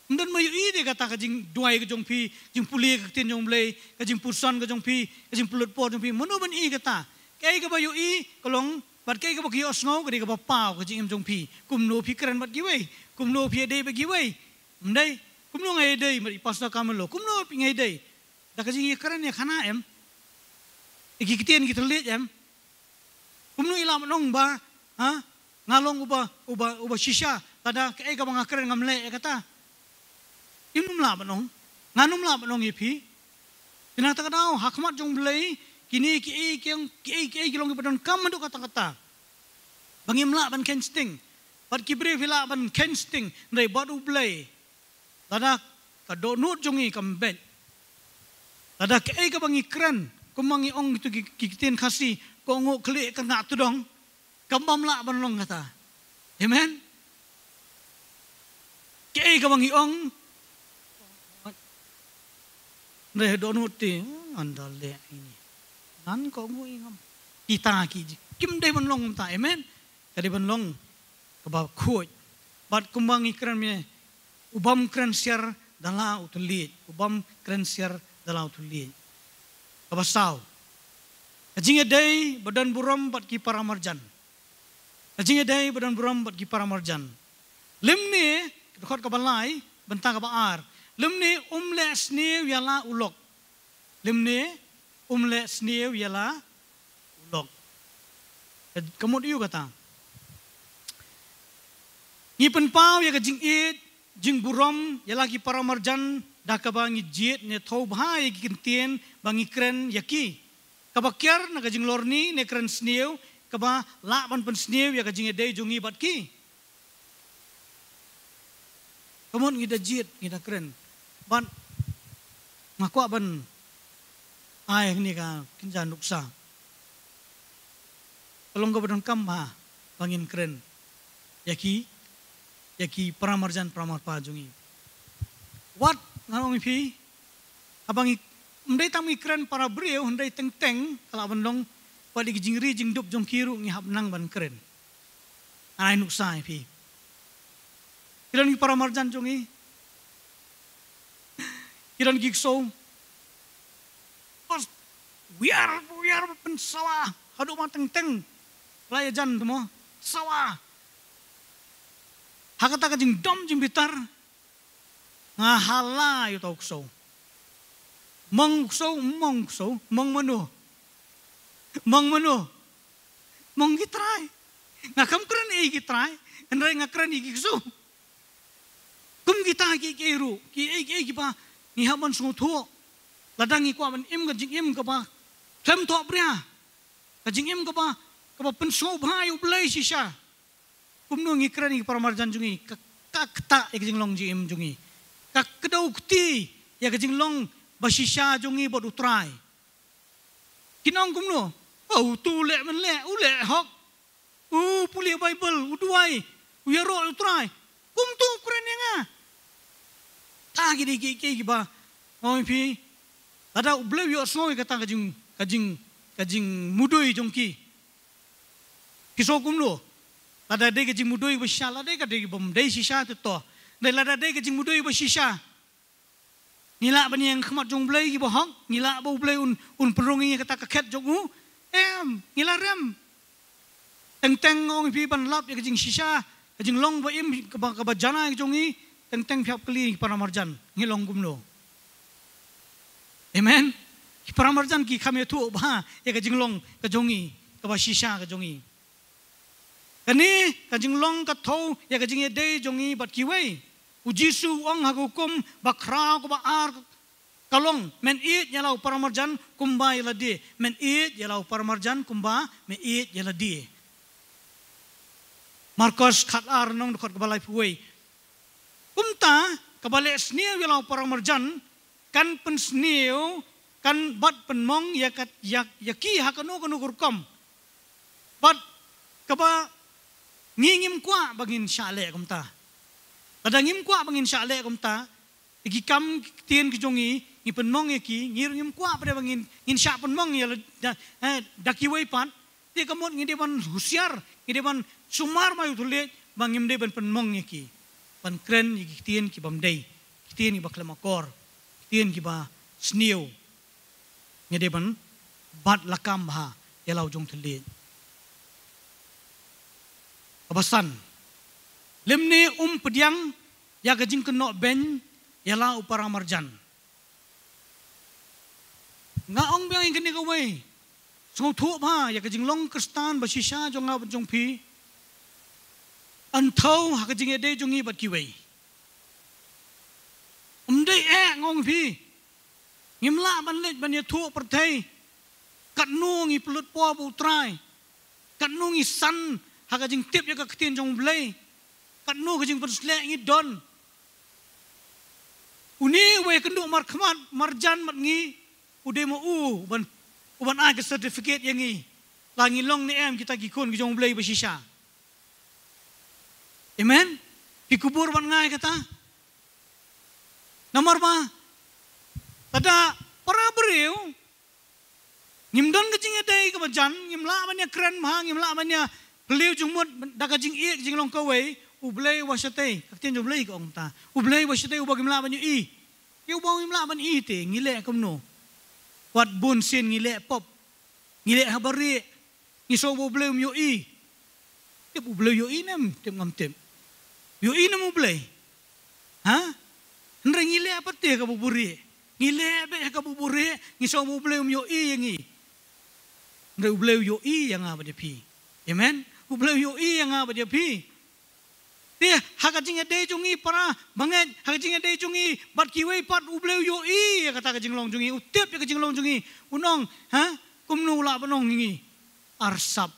Ym don ba ïohi te kata ka jingduwai ka jong phi, jingpule ka ktien jong U Blei, ka jingpuson ka jong phi, ka jingpynlut por jong phi, mano ban ïohi kata. Kaei kaba ïohi, ka long, bad kaei kaba ki ïohsngew, ka dei kaba paw ka jingim jong phi. Kumno phi kren bad kiwei, kumno phi ïadei bad kiwei. Ym dei, kumno nga ïadei, bad i Pastor Carmelo, kumno phi nga ïadei. Da ka jingïakren ïa khana em. Ïa ki ktien ki thylliej em. Kumno i lah ban ong ba, ha? Nga long uba, uba, uba shisha, lada kaei kaba nga kren ngam leh ïa kata. Im nym lah ban ong, ngan nym lah ban ong ïa phi. Kine kata ka daw, ha khmat jong U Blei, kine kiei kiei, kiei kiei ki long kiba donkam haduh katta katta. Ba ngim lah ban kheiñ sting. Bad ki briew phi lah ban kheiñ sting, hynrei bad U Blei. Lada ka dohnud jong ngi kam beit. Lada kaei kaba ngi kren, kumba ngi ong tu ki, ki ktien Khasi, ko ngo khlieh ka nga tudong, kam bam lah ban long kata. Amen. Kaei kaba ngi ong, re dohnud te, oh, anda leh ini. Nan ko ngo ingam. Kita ki, kim dei ban long ta. Amen. Ka dei ban long kaba khuid. Bad kumba ngi kren mynne, u bym kren siar da la u thylliej, u bym kren siar da la u thylliej. Kaba saw, ka jingïadei ba don burom bad ki para marjan. Ka jingïadei ba don burom bad ki para marjan. Lymne, dkhot kaba lai, bynta kaba ar. Lymne um leh sniew ïa la u lok. Lymne um leh sniew ïa la u lok. Ka mut ïa u kata. Ngi pynpaw ïa ka jingïeit, jingburom ïa la ki para marjan da kaba ngi jied ne thew bha ïa ki ktien ba ngi kren ïa ki. Kaba kiar na ka jinglorni ne kren sniew, kaba lah ban pynsniew ïa ka jingïadei jong ngi bad ki. Ka mut ngi da jied, ngi da kren. Bad nga kwah ban ai hangne ka kynja nuksa. Ka long kaba donkam bha ba ngin kren ïa ki, ïa ki para marjan para marpa jong ngi. Wat ngan ong ïa phi, haba ngi, ym dei tang ngi kren para briew, hynrei teng teng ka lah ban long, wat ïa ki jingri jingdup jong ki ruh ngi hap nang ban kren. Ngan ai nuksa ïa phi. Ki don ki para marjan jong ngi. Ki don ki ksew. Pas wiar, wiar ba pynsawa. Haduh ba teng teng. La ïajan tu mo. Sawa. Ha kata ka jingdom jingbitar. Nga hala ïa uta u ksew. Mong u ksew, mong u ksew, mong mano. Mong mano. Mong ki trai. Nga kam kren ïa ki trai, hynrei nga kren ïa ki ksew. Kum kita kiei kiei ruh, kiei kiei kiba ngi hap ban sngewthuh. Lada ngi kwah ban im ka jingim kaba khlem thohbria. Ka jingim kaba, kaba pynsngewbha ïa U Blei shisha. Kumno ngi kren ïa ki paramarjan jong ngi, ka, ka ktah ïa ka jinglong jingim jong ngi. Ka kdew kti ïa ka jinglong bashisha jong ngi bad U Trai. Kin ong kumno? Oh, utu u leh mynleh, u leh hok. U pule Baibl, u duwai, u ïaroh U Trai. Kumtu kren ïa nga. Ta ki dei ki, ki, kiba, ong phi, lada U Blei u ïohsngew ïa kata ka jing, ka jing, ka jingmudui jong ki. Phi sngew kumno? Lada dei ka jingmudui bashisha, lada dei ka dei bym dei shisha te to. Dei lada dei ka jingmudui bashisha. Ngi lah ban ïeng ha khmat jong U Blei kiba hok, ngi lah ba U Blei un, un pynrung ïa kata ka khet jong u. Em, ngi lah rem. Teng teng ong phi ban lap ïa ka jingshisha, ka jinglong ba im, kaba, kaba janai ka jong ngi, teng teng phi hap kylli ki paramarjan, ngi long kumno. Amen. Ki paramarjan ki kham ïathuh bha ïa ka jinglong ka jong ngi, kaba shisha ka jong ngi. Kane ka jinglong ka thew ïa ka jingïadei jong ngi bad kiwei. U Jisu u ong ha ka hukum bakhraw kaba ar ka long, men ïeit ïa la u paramarjan kumba ïa lade, men ïeit ïa la u paramarjan kumba me ïeit ïa lade. Markos khatar, nong dkhot kaba laiphew wei. Kumta kaba leh sniew ïa la u paramarjan kan pynsniew, kan bad pynmong ïa ka, ïa, ïa ki ha kano kano ka rukom. Bad kaba ngi ngim kwah ba ngin shah leh kumta. Lada ngim kwah ba ngin shah leh kumta, ïa ki kam ki ktien ki jong ngi, ngi pynmong ïa ki, ngi ruh ngim kwah pat ba ngin, ngin shah pynmong ïa la, da, eh, da kiwei pat. Te ka mut ngi dei ban husiar, ngi dei ban sumar ma ïa u thylliej, ba ngim dei ban pynmong ïa ki. Ban kren ïa ki ktien ki bym dei, ktien kiba khlem akor, ktien kiba sniew. Ngi dei ban bat lakam bha ïa la u jong thylliej. Kaba san. Lymne um pdiang ïa ka jingkynnoh beiñ ïa la u paramarjan. Nga ong biang ïa kane kawei. Sngewthuh bha ïa ka jinglong Khristan ba shisha jong nga bad jong phi. Yn thew ha ka jingïadei jong ngi bad kiwei. Ym dei eh, nga ong phi. Ngim lah ban leit ban ïathuh pyrthei katno ngi pynlut por bad U Trai. Katno ngi san ha ka jingtip ïa ka ktien jong U Blei. Katno ka jingpynsleh ngi don. Une uba ïakynduh markhmat marjan bad ngi, u dei ma u uban, uban ai ka certificate ïa ngi. La ngi long ne em kita ki khun ki jong U Blei ba shisha. Amen. Phi kubur bad nga ïa kata. Namar ba lada para briew ngim don ka jingïadei kaba jan, ngim lah ban ïakren bha, ngim lah ban ïa phylliew jingmut da ka jingïeit ka jinglong kawei, U Blei uba shatei, ka ktien jong U Blei ka ong ta. U Blei uba shatei uba ngim lah ban ïohi. Ïa uba ngim lah ban ïohi te ngi leh kumno? Wat bun sien ngi leh pop. Ngi leh ha barieh. Ngi sngew ba U Blei um ïohi. Tip U Blei u ïohi ne em tip, ngam tip. U ïohi ne em U Blei? Ha? Hynrei ngi leh pat te ha kaba barieh. Ngi leh beit ha kaba barieh, ngi sngew ba U Blei um ïohi ïa ngi. Hynrei U Blei u ïohi ïa nga bad ïa phi. Amen. U Blei u ïohi ïa nga bad ïa phi. Te ha ka jingïadei jong ngi para bangeit, ha ka jingïadei jong ngi bad kiwei pat, U Blei u ïohi ïa kata ka jinglong jong ngi, u tip ïa ka jinglong jong ngi. U ong, ha? Kumno u lah ban ong ïa ngi? Arsap.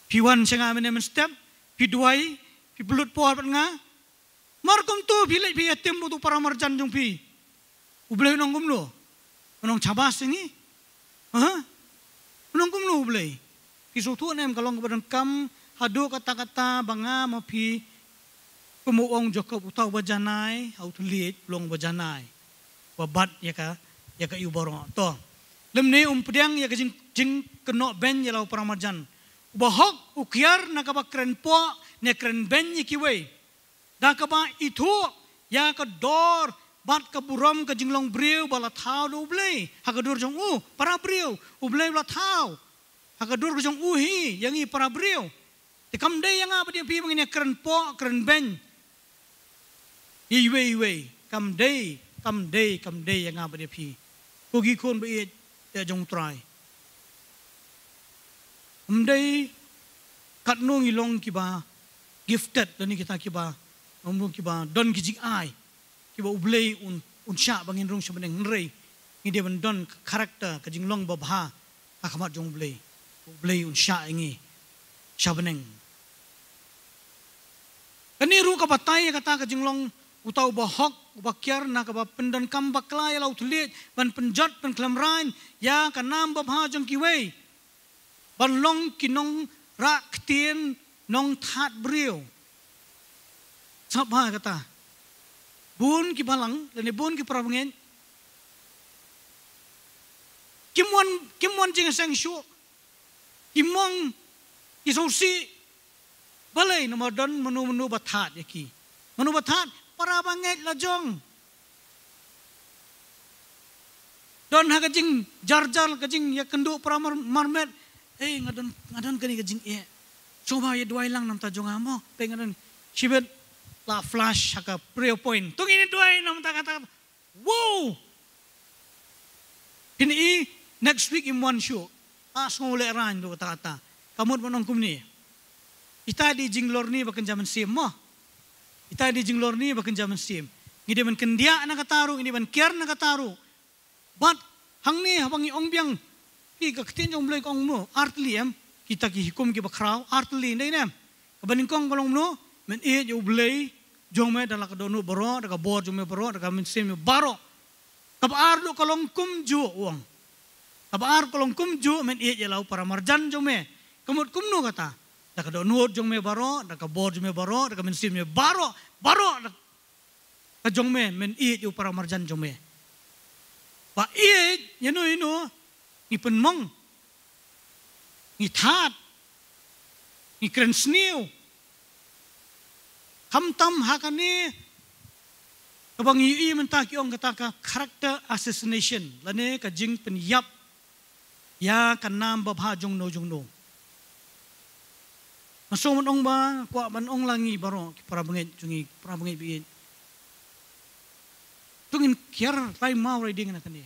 Phi wan sha nga mynne mynstep, phi duwai, phi pynlut por bad nga. Mar kumto phi leit phi ïatim bad utu u paramarjan jong phi. U Blei un ong kumno? Un ong shabas ïa ngi? Ha? Un ong kumno U Blei? Phi sngewthuh ne em ka long kaba donkam haduh katta katta ba nga ma phi, kum u ong Jakob, uta uba janai ha u thylliej u long uba janai, uba bat ïa ka, ïa ka ïew baroh. To. Lymne um pdiang ïa ka jing, jingkynnoh beiñ ïa la u paramarjan. Uba hok u kiar na kaba kren poh ne kren beiñ ïa kiwei. Da kaba ithuh ïa ka dor bad ka burom ka jinglong briew ba la thaw da U Blei ha ka dur jong u, para briew, U Blei u la thaw ha ka dur ka jong u hi ïa ngi para briew. Te kam dei ïa nga bad ïa phi ba ngin ïa kren poh kren beiñ ïa iwei iwei. Kam dei, kam dei, kam dei ïa nga bad ïa phi, ko ki khun ba ïeit ïa jong U Trai. Ym dei katno ngi long kiba gifted lane kita kiba, ym long kiba don ki jingai kiba U Blei un, un shah ba ngin rung sha bneng, hynrei ngi dei ban don ka character, ka jinglong babha ha khmat jong U Blei. U Blei un shah ïa ngi sha bneng. Kane ruh ka batai ïa kata ka jinglong uta uba hok, uba kiar, na kaba pyndonkam bakla ïa la u thylliej ban pynjot pynkhlem rain ïa ka nam babha jong kiwei, ban long ki nongrah ktien, nongthat briew. Sngap bha kata. Bun ki balang lane bun ki parabangeit kim wan, kim wan jingïaseng shuh. Ki mong, ki sngewsih. Balei? Namar don mano mano ba thad ïa ki. Mano ba thad? Parabangeit la jong. Don ha ka jingjarjar, ka jingïakynduh para mar-, marmet. Ei, nga don, nga don kane ka jingeh. Sngewbha ïa duwai lang namar jong nga mo. Peit nga don shibit la flash ha ka prayer point. To ngin duwai namar kata. Wow! Phin i next week im wan shuh. Ah, sngew lehraiñ ruh kata kata. Ka mut ban ong kumne. Ita dei jinglorni ba kynja mynsiem mo. Ita dei jinglorni ba kynja mynsiem. Ngi dei ban kyndiah na kata ruh, ngi dei ban kiar na kata ruh. Bad hangne haba ngi ong biang, ki, ka ktien jong U Blei ka ong mo, ar tylli em, kita ki hukum kiba khraw, ar tylli, dei ne em. Kaba nyngkong ka long mo, men ïeit ïa U Blei jong me da la ka dohnud baroh, da ka bor jong me baroh, da ka mynsiem me baroh. Kaba ar ruh ka long kumjuh, u ong. Kaba ar ka long kumjuh, men ïeit ïa la u para marjan jong me. Ka mut kumno kata? Da ka dohnud jong me baroh, da ka bor jong me baroh, da ka mynsiem me baroh, baroh, da ka jong me, men ïeit ïa u para marjan jong me. Ba ïeit, ïa no ïa no, ngi pynmong, ngi thad, ngi kren sniew. Khamtam ha kane kaba ngi ïohi mynta ki ong kata ka character assassination, lane ka jingpynïap ïa ka nam babha jong no jong no. Nga sngew ban ong ba, kwah ban ong la ngi baroh, ki para bangeit jong ngi, para bangeit baieit. To ngin kiar lai maw riding na kane.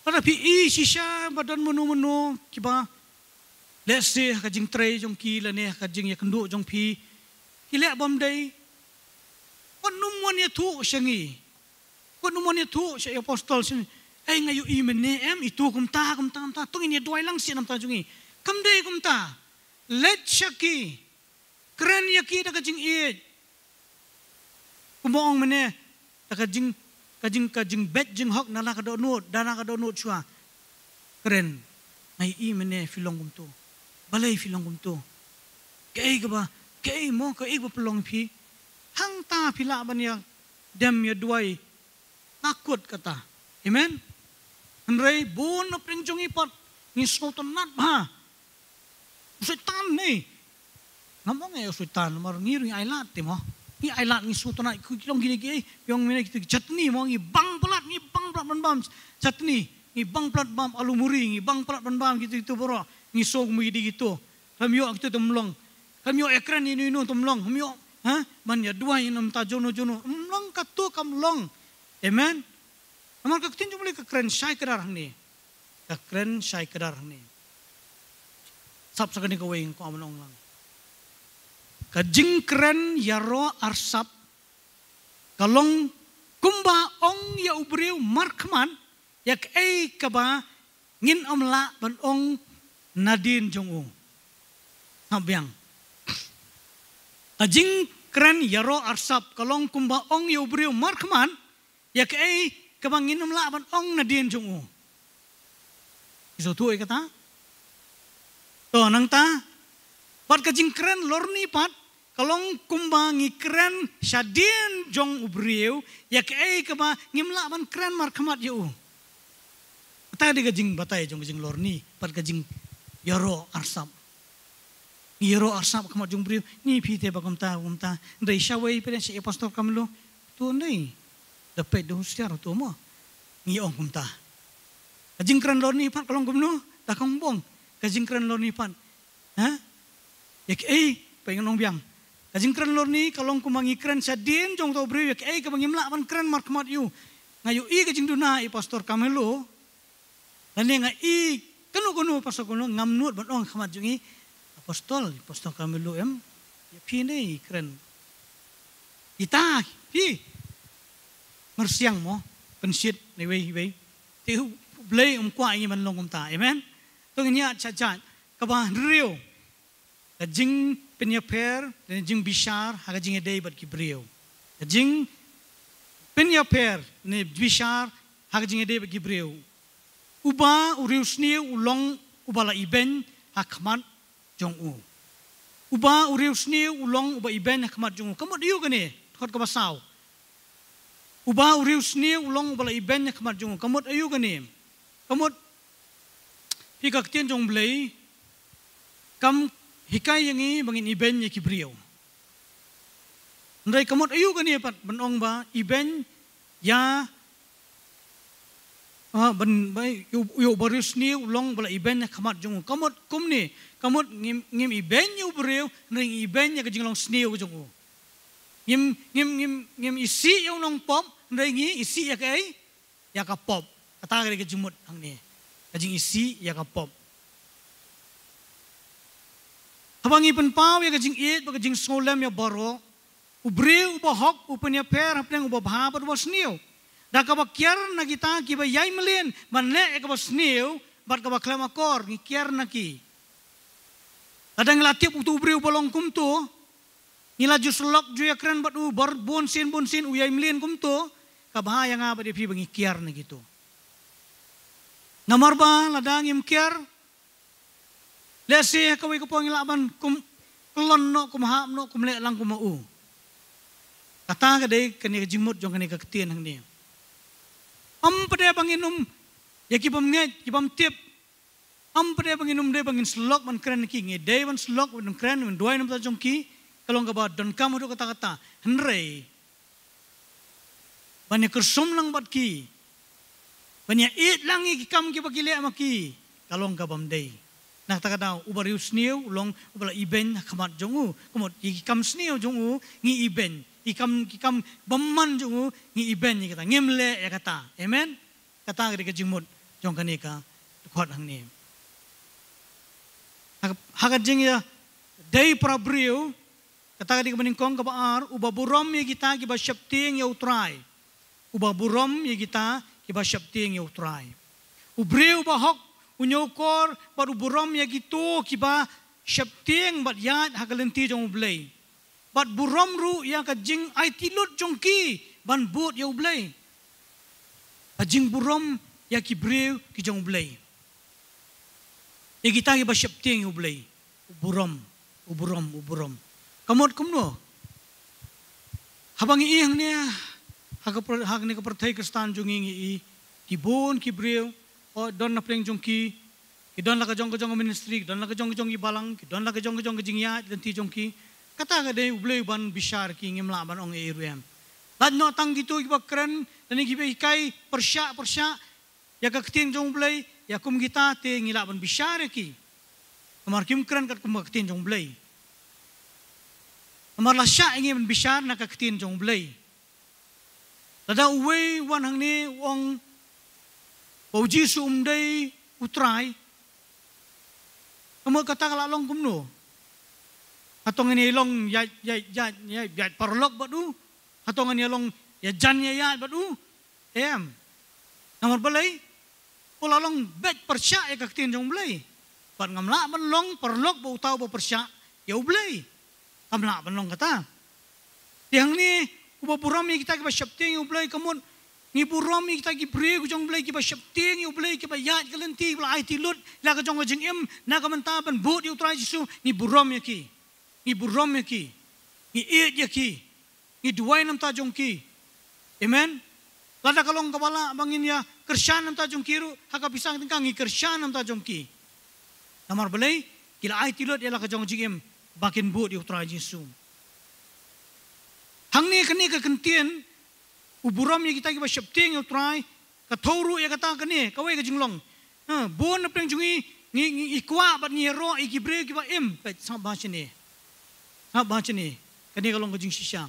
Lada phi i shisha ba don mano mano kiba, let's say, ha ka jingtrei jong ki lane ha ka jingïakynduh jong phi, ki leh bym dei. Wat nym wan ïathuh sha ngi. Wat nym wan ïathuh sha i apostol sha ngi. Ei, nga ïohi mynne em, ito kumta, kumta, kumta. To ngin ïaduwai lang sha namar jong ngi. Kam dei kumta. Leit sha ki. Kren ïa ki da ka jingïeit. Kumba ong mynne, da ka jing, ka jing, ka jingbeit jinghok na la ka dohnud, da na ka dohnud shuwa. Kren, nga ïohi mynne phi long kumto. Balei phi long kumto? Kaei kaba, kaei mo, kaei ba pynlong phi? Hangta phi lah ban ïa dem ïaduwai. Nga kut kata. Amen. Hynrei bun na pdeng jong ngi pat ngi sngewtynnat bha. U Soitan ne. Ngam ong ïa u Soitan, namar ngi ruh ngi ailad te mo. Ngi ailad, ngi sngewtynnat, ki long kine ki, eh, ong mynne kito ki chutney mo, ngi bang palat, ngi bang palat ban bam chutney, ngi bang palat bam alu muri, ngi bang palat ban bam kito kito baroh, ngi sngewmih ïa kito. Kam ïoh kito te ym long. Kam ïoh ïakren ïa ino ino te ym long. Kam ïoh, ha? Ban ïaduwai ïa namar jong no jong no. Ym long kato, kam long. Amen. Namar ka ktien jong U Blei ka kren shai kdar hangne. Ka kren shai kdar hangne. Sap sa kane kawei nga kwah ban ong lang. Ka jingkren ïaroh arsap ka long kumba ong ïa u briew markhmat ïa kaei kaba ngin ym lah ban ong nadien jong u. Sngap biang. Ka jingkren ïaroh arsap ka long kumba ong ïa u briew markhmat ïa kaei kaba ngin ym lah ban ong nadien jong u. Phi sngewthuh ïa kata? To nangta, bad ka jingkren lorni pat ka long kumba ngi kren shadien jong u briew ïa kaei kaba ngim lah ban kren markhmat ïa u. Kata dei ka jingbatai jong ka jinglorni bad ka jingïaroh arsap. Ngi ïaroh arsap khmat jong u briew, ngi, phi te ba kumta kumta. Hynrei shawei phi dei sha i apostol Carmelo, to, hynrei da peit da husiar to mo. Ngi ong kumta. Ka jingkren lorni pat ka long kumno? Da kong bong. Ka jingkren lorni pat, ha? Ïa kaei? Peit, ngan ong biang. Ka jingkren lorni ka long kumba ngi kren shadien jong uto u briew ïa kaei kaba ngim lah ban kren markhmat ïa u. Nga ïohi ka jingduna i apostol Carmelo. Lane nga i kano kano pasal kano, ngam nud ban ong khmat jong i, apostol, apostol Carmelo em, ïa phi ne i kren. Ita phi myrsiang mo, pynshit na iwei iwei. Te U Blei um kwah ïa ngi ban long kumta. Amen. To ngin ïa cha cha kaba hynriew, ka jingpynïapher ne jingbishar ha ka jingïadei bad ki briew. Ka jingpynïapher ne bishar ha ka jingïadei bad ki briew. Uba u riewsniew u long uba la ibeiñ ha khmat jong u. Uba u riewsniew u long uba ibeiñ ha khmat jong u. Ka mut aïu kane? Dkhot kaba saw. Uba u riewsniew u long uba la ibeiñ ha khmat jong u. Ka mut aïu kane? Ka mut phi, ka ktien jong Blei kam hikai ïa ngi ba ngin ibeiñ ïa ki briew. Hynrei ka mut aïu kane pat ban ong ba ibeiñ ïa, ah, ban, ba, ïa u, ïa u bariewsniew u long ba la ibeiñ ha khmat jong u. Ka mut kumne, ka mut ngim, ngim ibeiñ ïa u briew, hynrei ngi ibeiñ ïa ka jinglong sniew jong u. Ngim, ngim, ngim, ngim isih ïa u nongpop, hynrei ngi isih ïa kaei? Ïa ka pop. Kata ka dei ka jingmut hangne. Ka jingisih ïa ka pop. Haba ngi pynpaw ïa ka jingïeit bad ka jingsngewlem ïa baroh, u briew uba hok u pynïapher hapdeng uba bha bad uba sniew. Da kaba kiar na kita kiba ïai mlien ban leh ïa kaba sniew bad kaba khlem akor, ngi kiar na ki. Lada ngi la tip uto u briew uba long kumto, ngi la ju syllok ju ïakren bad u bun sien bun sien, u ïai mlien kumto, ka bha ïa nga bad ïa phi ba ngi kiar na kito. Namar ba lada ngim kiar, lehse ha kawei ka por ngi lah ban kum kyllon noh, kum hap noh, kum leh lang kum u. Kata ka dei kane ka jingmut jong kane ka ktien hangne. Ym pat dei ba ngin ym, ïa ki bym ngeit, ki bym tip. Ym pat dei ba ngin ym dei ba ngin syllok ban kren ki, ngi dei ban syllok ban kren, ban duwai na ka bynta jong ki, ka long kaba donkam haduh katta katta. Hynrei ban ïa kyrsum lang bad ki, ban ïa ïeit lang ïa ki kam kiba ki leh ma ki, ka long kabym dei. Na kata ka daw u bariewsniew u long uba la ibeiñ ha khmat jong u. Ka mut ïa ki kam sniew jong u ngi ibeiñ, ïa ki kam, ki kam bymman jong u ngi ibeiñ ïa kita, ngim leh ïa kata. Amen. Kata ka dei ka jingmut jong kane ka dkhot hangne. Ha ka, ha ka jingïadei para briew, kata ka dei kaba nyngkong. Kaba ar, uba burom ïa kita kiba sheptieng ïa u Trai. Uba burom ïa kita kiba sheptieng ïa u Trai. U briew uba hok u ñiewkor bad u burom ïa kito kiba sheptieng bad ïaid ha ka lynti jong U Blei. Bad burom ruh ïa ka jingaiti lut jong ki ban bud ïa U Blei. Ka jingburom ïa ki briew ki jong U Blei. Ïa kita kiba sheptieng ïa U Blei. U burom, u burom, u burom. Ka mut kumno? Haba ngi ïohi hangne, ha ka pyrthei, hangne ka pyrthei Khristan jong ngi, ngi ïohi ki bun ki briew, oh, don na pdeng jong ki, ki don la ka jong ka jong ka ministry, ki don la ka jong ka jong ki balang, ki don la ka jong ka jong ka jingïaid lynti jong ki. Kata ka dei U Blei ban bishar ki, ngim lah ban ong ei ruh em. Lait noh tang kito kiba kren, lane kiba hikai pyrshah pyrshah ïa ka ktien jong U Blei, ïa kum kita te ngi lah ban bishar ïa ki. Namar kim kren katkum ka ktien jong U Blei. Namar la shah ïa ngi ban bishar na ka ktien jong U Blei. Lada uwei u wan hangne u ong ba U Jisu um dei U Trai, ka mut kata ka la long kumno? Hato ngin ïa long ïaid, ïaid, ïaid, ïaid, ïaid paralok bad u? Hato ngin ïa long ïajan ïaid bad u? Em. Namar balei? U la long beit pyrshah ïa ka ktien jong U Blei. Bad ngam lah ban long paralok bad uta uba pyrshah ïa U Blei. Kam lah ban long kata. Te hangne, uba burom ïa kita kiba sheptieng ïa U Blei, ka mut ngi burom ïa kita ki briew ki jong U Blei kiba sheptieng ïa U Blei, kiba ïaid ka lynti, kiba la aiti lut la ka jong ka jingim na ka bynta ban bud ïa U Trai Jisu. Ngi burom ïa ki. Ngi burom ïa ki. Ngi ïeit ïa ki. Ngi duwai na ka bynta jong ki. Amen. Lada ka long kaba lah ba ngin ïa kyrshan na ka bynta jong ki ruh, ha ka pisa tyngka ngi kyrshan na ka bynta jong ki. Namar balei? Ki la aiti lut ïa la ka jong ka jingim ba kin bud ïa U Trai Jisu. Hangne kane ka kyntien, u burom ïa kita kiba sheptieng ïa U Trai, ka thew ruh ïa kata kane, kawei ka jinglong. Ha, bun na pdeng jong ngi, ngi, ngi, ngi kwah bad ngi ïaroh ïa ki briew kiba im. Peit, sngap bha shane. Sngap bha shane. Kane ka long ka jingshisha.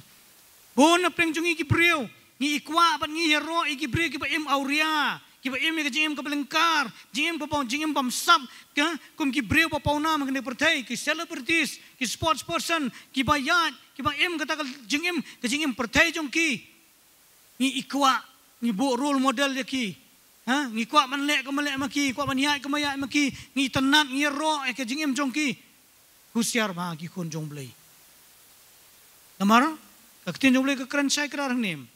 Bun na pdeng jong ngi ki briew, ngi kwah bad ngi ïaroh ïa ki briew kiba im awria, kiba im ïa ka jingim kaba lyngkar, jingim kaba, jingim bymsap, ka, kum ki briew ba pawnam ha kane ka pyrthei, ki celebrities, ki sports person, kiba ïaid, kiba im kata ka jingim, ka jingim pyrthei jong ki. Ngi kwah, ngi buh role model ïa ki. Ha, ngi kwah ban leh kumba leh ma ki, kwah ban ïaid kumba ïaid ma ki, ngi tynnad, ngi ïaroh ïa ka jingim jong ki. Husiar bha ki khun jong U Blei. Namar ka ktien jong U Blei ka kren shai kdar hangne.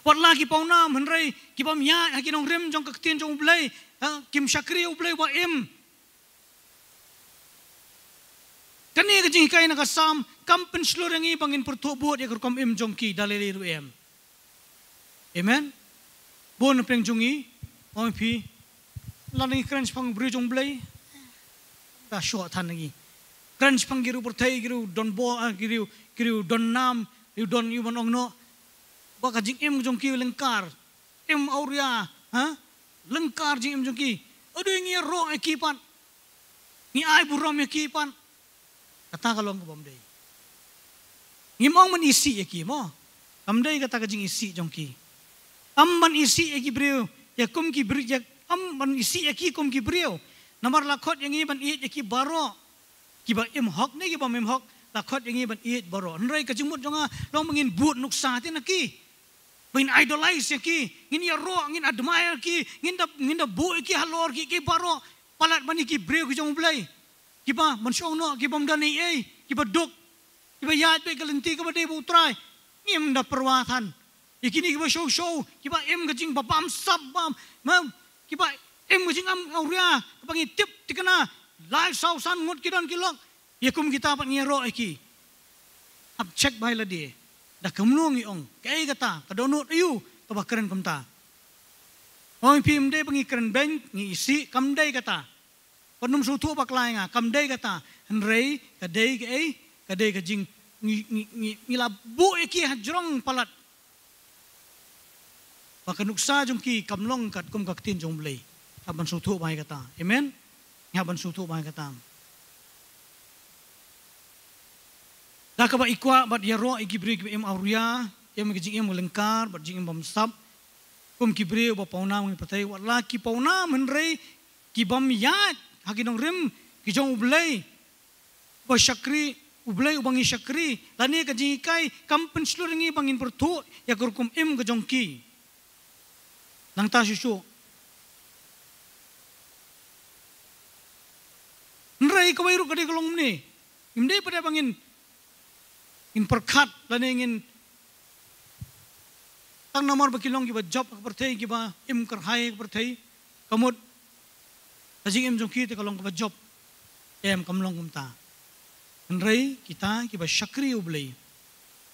Wat la ki pawnam, hynrei ki bym ïaid ha ki nongrim jong ka ktien jong U Blei, ha, kim shakri U Blei ba im. Kane ka jinghikai na ka Salm kam pynshlur ïa ngi ba ngin pyrthuh bud ïa ka rukom im jong ki da lei lei ruh em. Amen. Bun na pdeng jong ngi, ong phi, lada ngi kren shaphang briew jong U Blei, da shoh than ngi. Kren shaphang ki riew pyrthei, ki riew don bor, ah, ki riew, ki riew don nam, riew don ïu ban ong noh. Ba ka jingim jong ki lyngkar, im awria, ha? Lyngkar jingim jong ki. Ado ngi ïaroh ïa ki pat. Ngi ai burom ïa ki pat. Kata ka long ka bym dei. Ngim ong ban isih ïa ki mo. Kam dei kata ka jingisih jong ki. Ym ban isih ïa ki briew, ïa kum ki briew, ïa ym ban isih ïa ki kum ki briew. Namar la khot ïa ngi ban ïeit ïa ki baroh. Kiba im hok ne kiba ym im hok, la khot ïa ngi ban ïeit baroh. Hynrei ka jingmut jong nga long ba ngin bud nuksa te na ki. Ba ngin idolize ïa ki, ngin ïaroh, ngin admire ki, ngin da, ngin da buh ïa ki halor ki, ki baroh, palat ban ïa ki briew ki jong U Blei. Kiba mynshuwa noh, ki bym don ei ei, kiba duk, kiba ïaid beit ka lynti kaba dei bad U Trai. Ngim da pyrwa than. Ïa kine kiba shuh shuh, kiba im ka jingbam sap bam, ma, kiba im ka jingam awria, kaba ngi tip thikna, lai saw san ngut ki don ki lok. Ïa kum kita pat ngi ïaroh ïa ki. Hap check bha ïa lade. Da kumno ngi ong, kaei kata, ka dohnud aïu kaba kren kumta. Ong phi ym dei ba ngi kren beiñ, ngi isih, kam dei kata. Wat nym sngewthuh bakla ïa nga, kam dei kata. Hynrei ka dei kaei, ka dei ka jing, ngi, ngi, ngi, ngi la buh ïa ki hajrong palat. Ba ka nuksa jong ki kam long katkum ka ktien jong U Blei. Hap ban sngewthuh bha ïa kata. Amen. Hap ban sngewthuh bha ïa kata. Da kaba i kwah bad ïaroh ïa ki briew kiba im awria, im ka jingim lyngkar bad jingim bamsap. Kum ki briew ba pawnam ngi pyrthei, wat la ki pawnam hynrei ki bym ïaid ha ki nongrim ki jong U Blei. Ba shakri U Blei uba ngi shakri, lane ka jinghikai kam pynshlur ïa ngi ba ngin pyrthuh ïa ka rukom im ka jong ki. Nangta shuh shuh. Hynrei kawei ruh ka dei ka long kumne. Ngim dei pat ba ngin, ngin pyrkhat lane ngin, tang namar ba ki long kiba jop ha ka pyrthei, kiba im kyrhai ha ka pyrthei. Ka mut ka jingim jong ki te ka long kaba jop. Em, kam long kumta. Hynrei kita kiba shakri U Blei,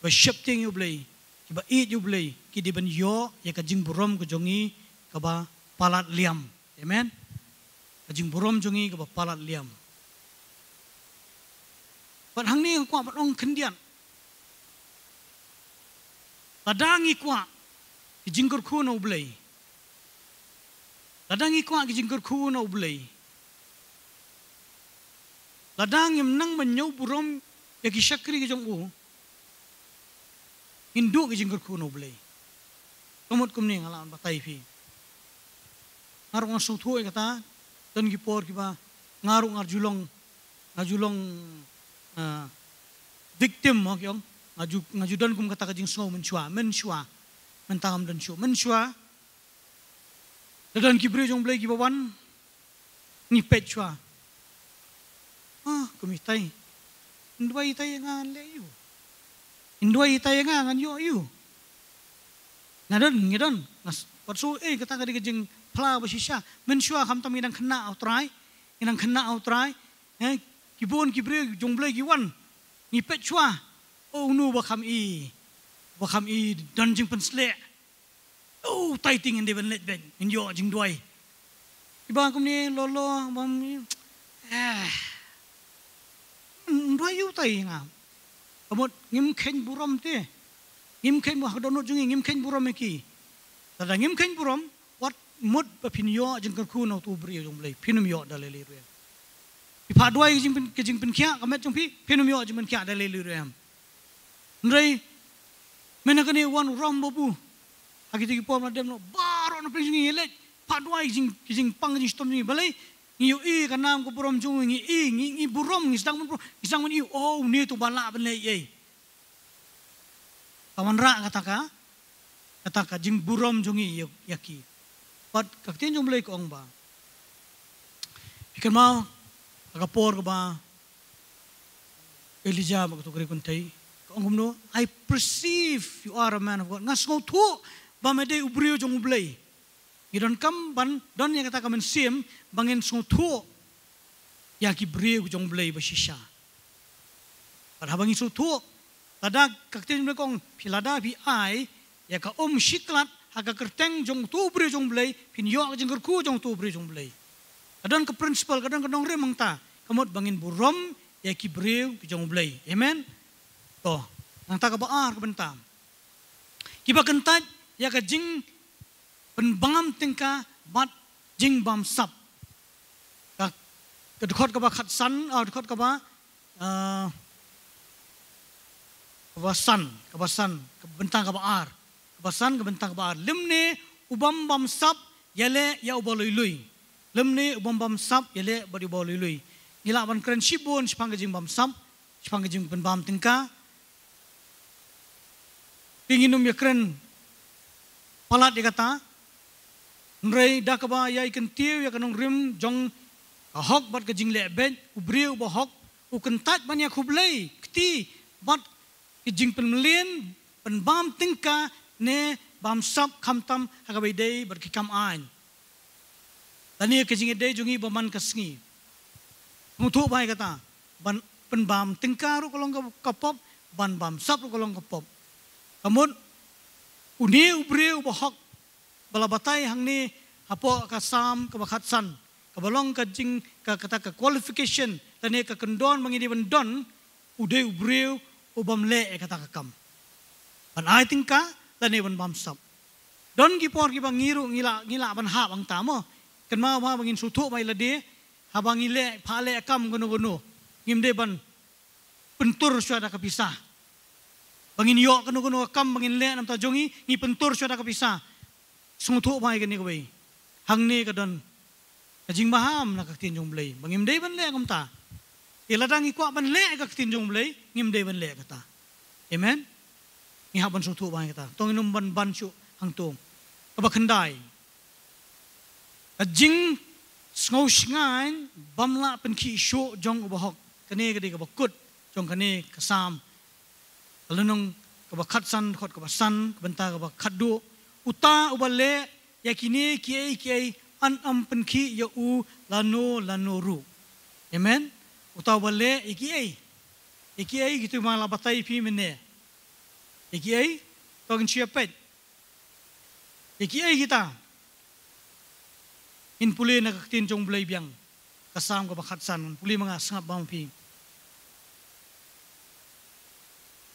ba sheptieng ïa U Blei, kiba ïeit ïa U Blei, ki dei ban ïoh ïa ka jingburom ka jong ngi kaba palat liam. Amen. Ka jingburom jong ngi kaba palat liam. Bad hangne nga kwah ban ong khyndiat. Lada ngi kwah ki jingkyrkhu na U Blei. Lada ngi kwah ki jingkyrkhu na U Blei. Lada ngim nang ban ñiew burom ïa ki shakri ki jong u, ngin duh ki jingkyrkhu na U Blei. Ka mut kumne nga lah ban batai phi. Nga ruh nga sngewthuh ïa kata, don ki por kiba nga ruh nga ju long, nga ju long, ah, victim mo ki ong. Nga ju, nga ju don kum kata ka jingsngew mynshuwa, mynshuwa. Mynta ngam don shuh, mynshuwa. Da don ki briew jong U Blei kiba wan, ngi peit shuwa. Ah, kum itai. Ym duwai itai ïa nga ngan leh ïa u. Ym duwai itai ïa nga ngan ïoh ïa u. Nga don, nga don. Nga s-, wat shu, eh, kata ka dei ka jingphla ba shisha. Mynshuwa khamtam ngi dang khynnah ha U Trai. Ngi dang khynnah ha U Trai. Eh, ki bun ki briew jong U Blei ki wan. Ngi peit shuwa. Oh, uno ba kham i. Ba kham i don jingpynsleh. Oh, tai ti ngin dei ban leit beit, ngin ïoh jingduwai. Kiba kumne lolo bam, eh. Ym duwai ïa u tai nga. Ka mut ngim kheiñ burom te. Ngim kheiñ burom ha ka dohnud jong ngi, ngim kheiñ burom ïa ki. Lada ngim kheiñ burom, wat mut ba phin ïoh jingkyrkhu na uto u briew jong U Blei, phin ym ïoh da lei lei ruh em. Phi phah duwai ka jingpyn-, ka jingpynkhiah ka met jong phi, phin ym ïoh jingpynkhiah da lei lei ruh em. Hynrei mynta kane wan u Ram Babu. Ha kito ki por ba la dem noh baroh na pdeng jong ngi, ngi leit phah duwai ki jing, ki jingpang ki jingshitom jong ngi, balei? Ngi ïohi ka nam ka burom jong u, ngi i, ngi, ngi burom, ngi sdang ban burom, ngi sdang ban i, oh, une to ba lah ban leh ei. Ka wanrah kata ka, kata ka jingburom jong ngi ïa, ïa ki. Bad ka ktien jong U Blei ka ong ba, phi kynmaw ha ka por kaba Elijah bad kato ka ri kynthei, ka ong kumno? "I perceive you are a man of God." Nga sngewthuh ba me dei u briew jong U Blei. Ngi donkam ban don ïa kata ka mynsiem ba ngin sngewthuh ïa ki briew jong U Blei ba shisha. Bad haba ngi sngewthuh, lada ka ktien jong U Blei ka ong, phi, lada phi ai ïa ka um shiklat ha ka kyrteng jong uto u briew jong U Blei, phin ïoh ka jingkyrkhu jong uto u briew jong U Blei. Ka don ka principle, ka don ka nongrim hangta, ka mut ba ngin burom ïa ki briew ki jong U Blei. Amen. To, nangta kaba ar ka bynta, kiba kyntait ïa ka jingpynbam tyngka bad jingbamsap. Ka, ka dkhot kaba khatsan, ah, dkhot kaba, ah, kaba san, kaba san, ka bynta kaba ar. Kaba san, ka bynta kaba ar. Lymne u bym bamsap ïaleh ïa uba lui lui. Lymne u bym bamsap ïaleh bad uba lui lui. Ngi lah ban kren shibun shaphang ka jingbamsap, shaphang ka jingpynbam tyngka. Te ngin ym ïakren palat ïa kata. Hynrei da kaba ïai kyntiew ïa ka nongrim jong ka hok bad ka jingleh beit, u briew uba hok u kyntait ban ïakhublei kti bad ki jingpynmlien, pynbam tyngka ne bamsap, khamtam ha kaba ïadei bad ki kam aiñ. Lane ka jingïadei jong ngi ba man ka sngi. Sngewthuh bha ïa kata, ban pynbam tyngka ruh ka long ka, ka pop, ban bamsap ruh ka long ka pop. Ka mut, une u briew uba hok, ba la batai hangne hapoh ka Salm kaba khatsan, kaba long ka jing, ka, kata ka qualification lane ka kyndon ba ngi dei ban don, u dei u briew u bym leh ïa kata ka kam, ban ai tyngka lane ban bamsap. Don ki por kiba ngi ruh ngi lah, ngi lah ban hap hangta mo. Kynmaw bha ba ngin sngewthuh bha ïa lade, haba ngi leh, phah leh kam kano kano, ngim dei ban pyntur shuwa da ka pisa. Ba ngin ïoh kano kano ka kam ba ngin leh na ka bynta jong ngi, ngi pyntur shuwa da ka pisa. Sngewthuh bha ïa kane kawei. Hangne ka don ka jingmaham na ka ktien jong U Blei ba ngim dei ban leh kumta. Te lada ngi kwah ban leh ka ktien jong U Blei, ngim dei ban leh kata. Amen. Ngi hap ban sngewthuh bha ïa kata. To ngin ym ban ban shuh hangto. Kaba khyndai, ka jingsngew shngaiñ bym lah pynkhih shuh jong uba hok. Kane ka dei kaba kut jong kane ka Salm. Ka lynnong kaba khatsan, dkhot kaba san, ka bynta kaba khatduh. Uta uba leh ïa kine kiei kiei, yn ym pynkhih ïa u lano lano ruh. Amen. Uta uba leh ïa kiei, ïa kiei, kito ma la batai phi mynne. Ïa kiei? To ngin shu ïa peit. Ïa kiei kita? Ngin pule na ka ktien jong U Blei biang. Ka Salm kaba khatsan, ngin pule ma nga, sngap bha ma phi.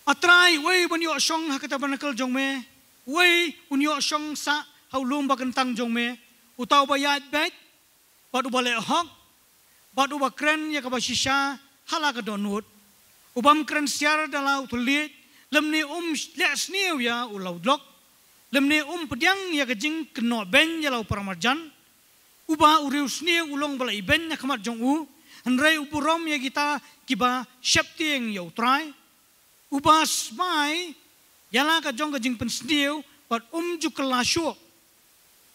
A Trai, uei ban ïoh shong ha ka tabernacle jong me? Uei un ïoh shong sah ha u lum ba kyntang jong me? Uta uba ïaid beit bad uba leh hok, bad uba kren ïa kaba shisha ha la ka dohnud, u bym kren siar da la u thylliej, lymne um leh sniew ïa u laudlok, lymne um pdiang ïa ka jingkynnoh beiñ ïa la u paramarjan. Uba u riewsniew u long ba la ibeiñ ha khmat jong u, hynrei u burom ïa kita kiba sheptieng ïa U Trai. Uba smai ïa la ka jong ka jingpynsniew bad um ju kylla shuh.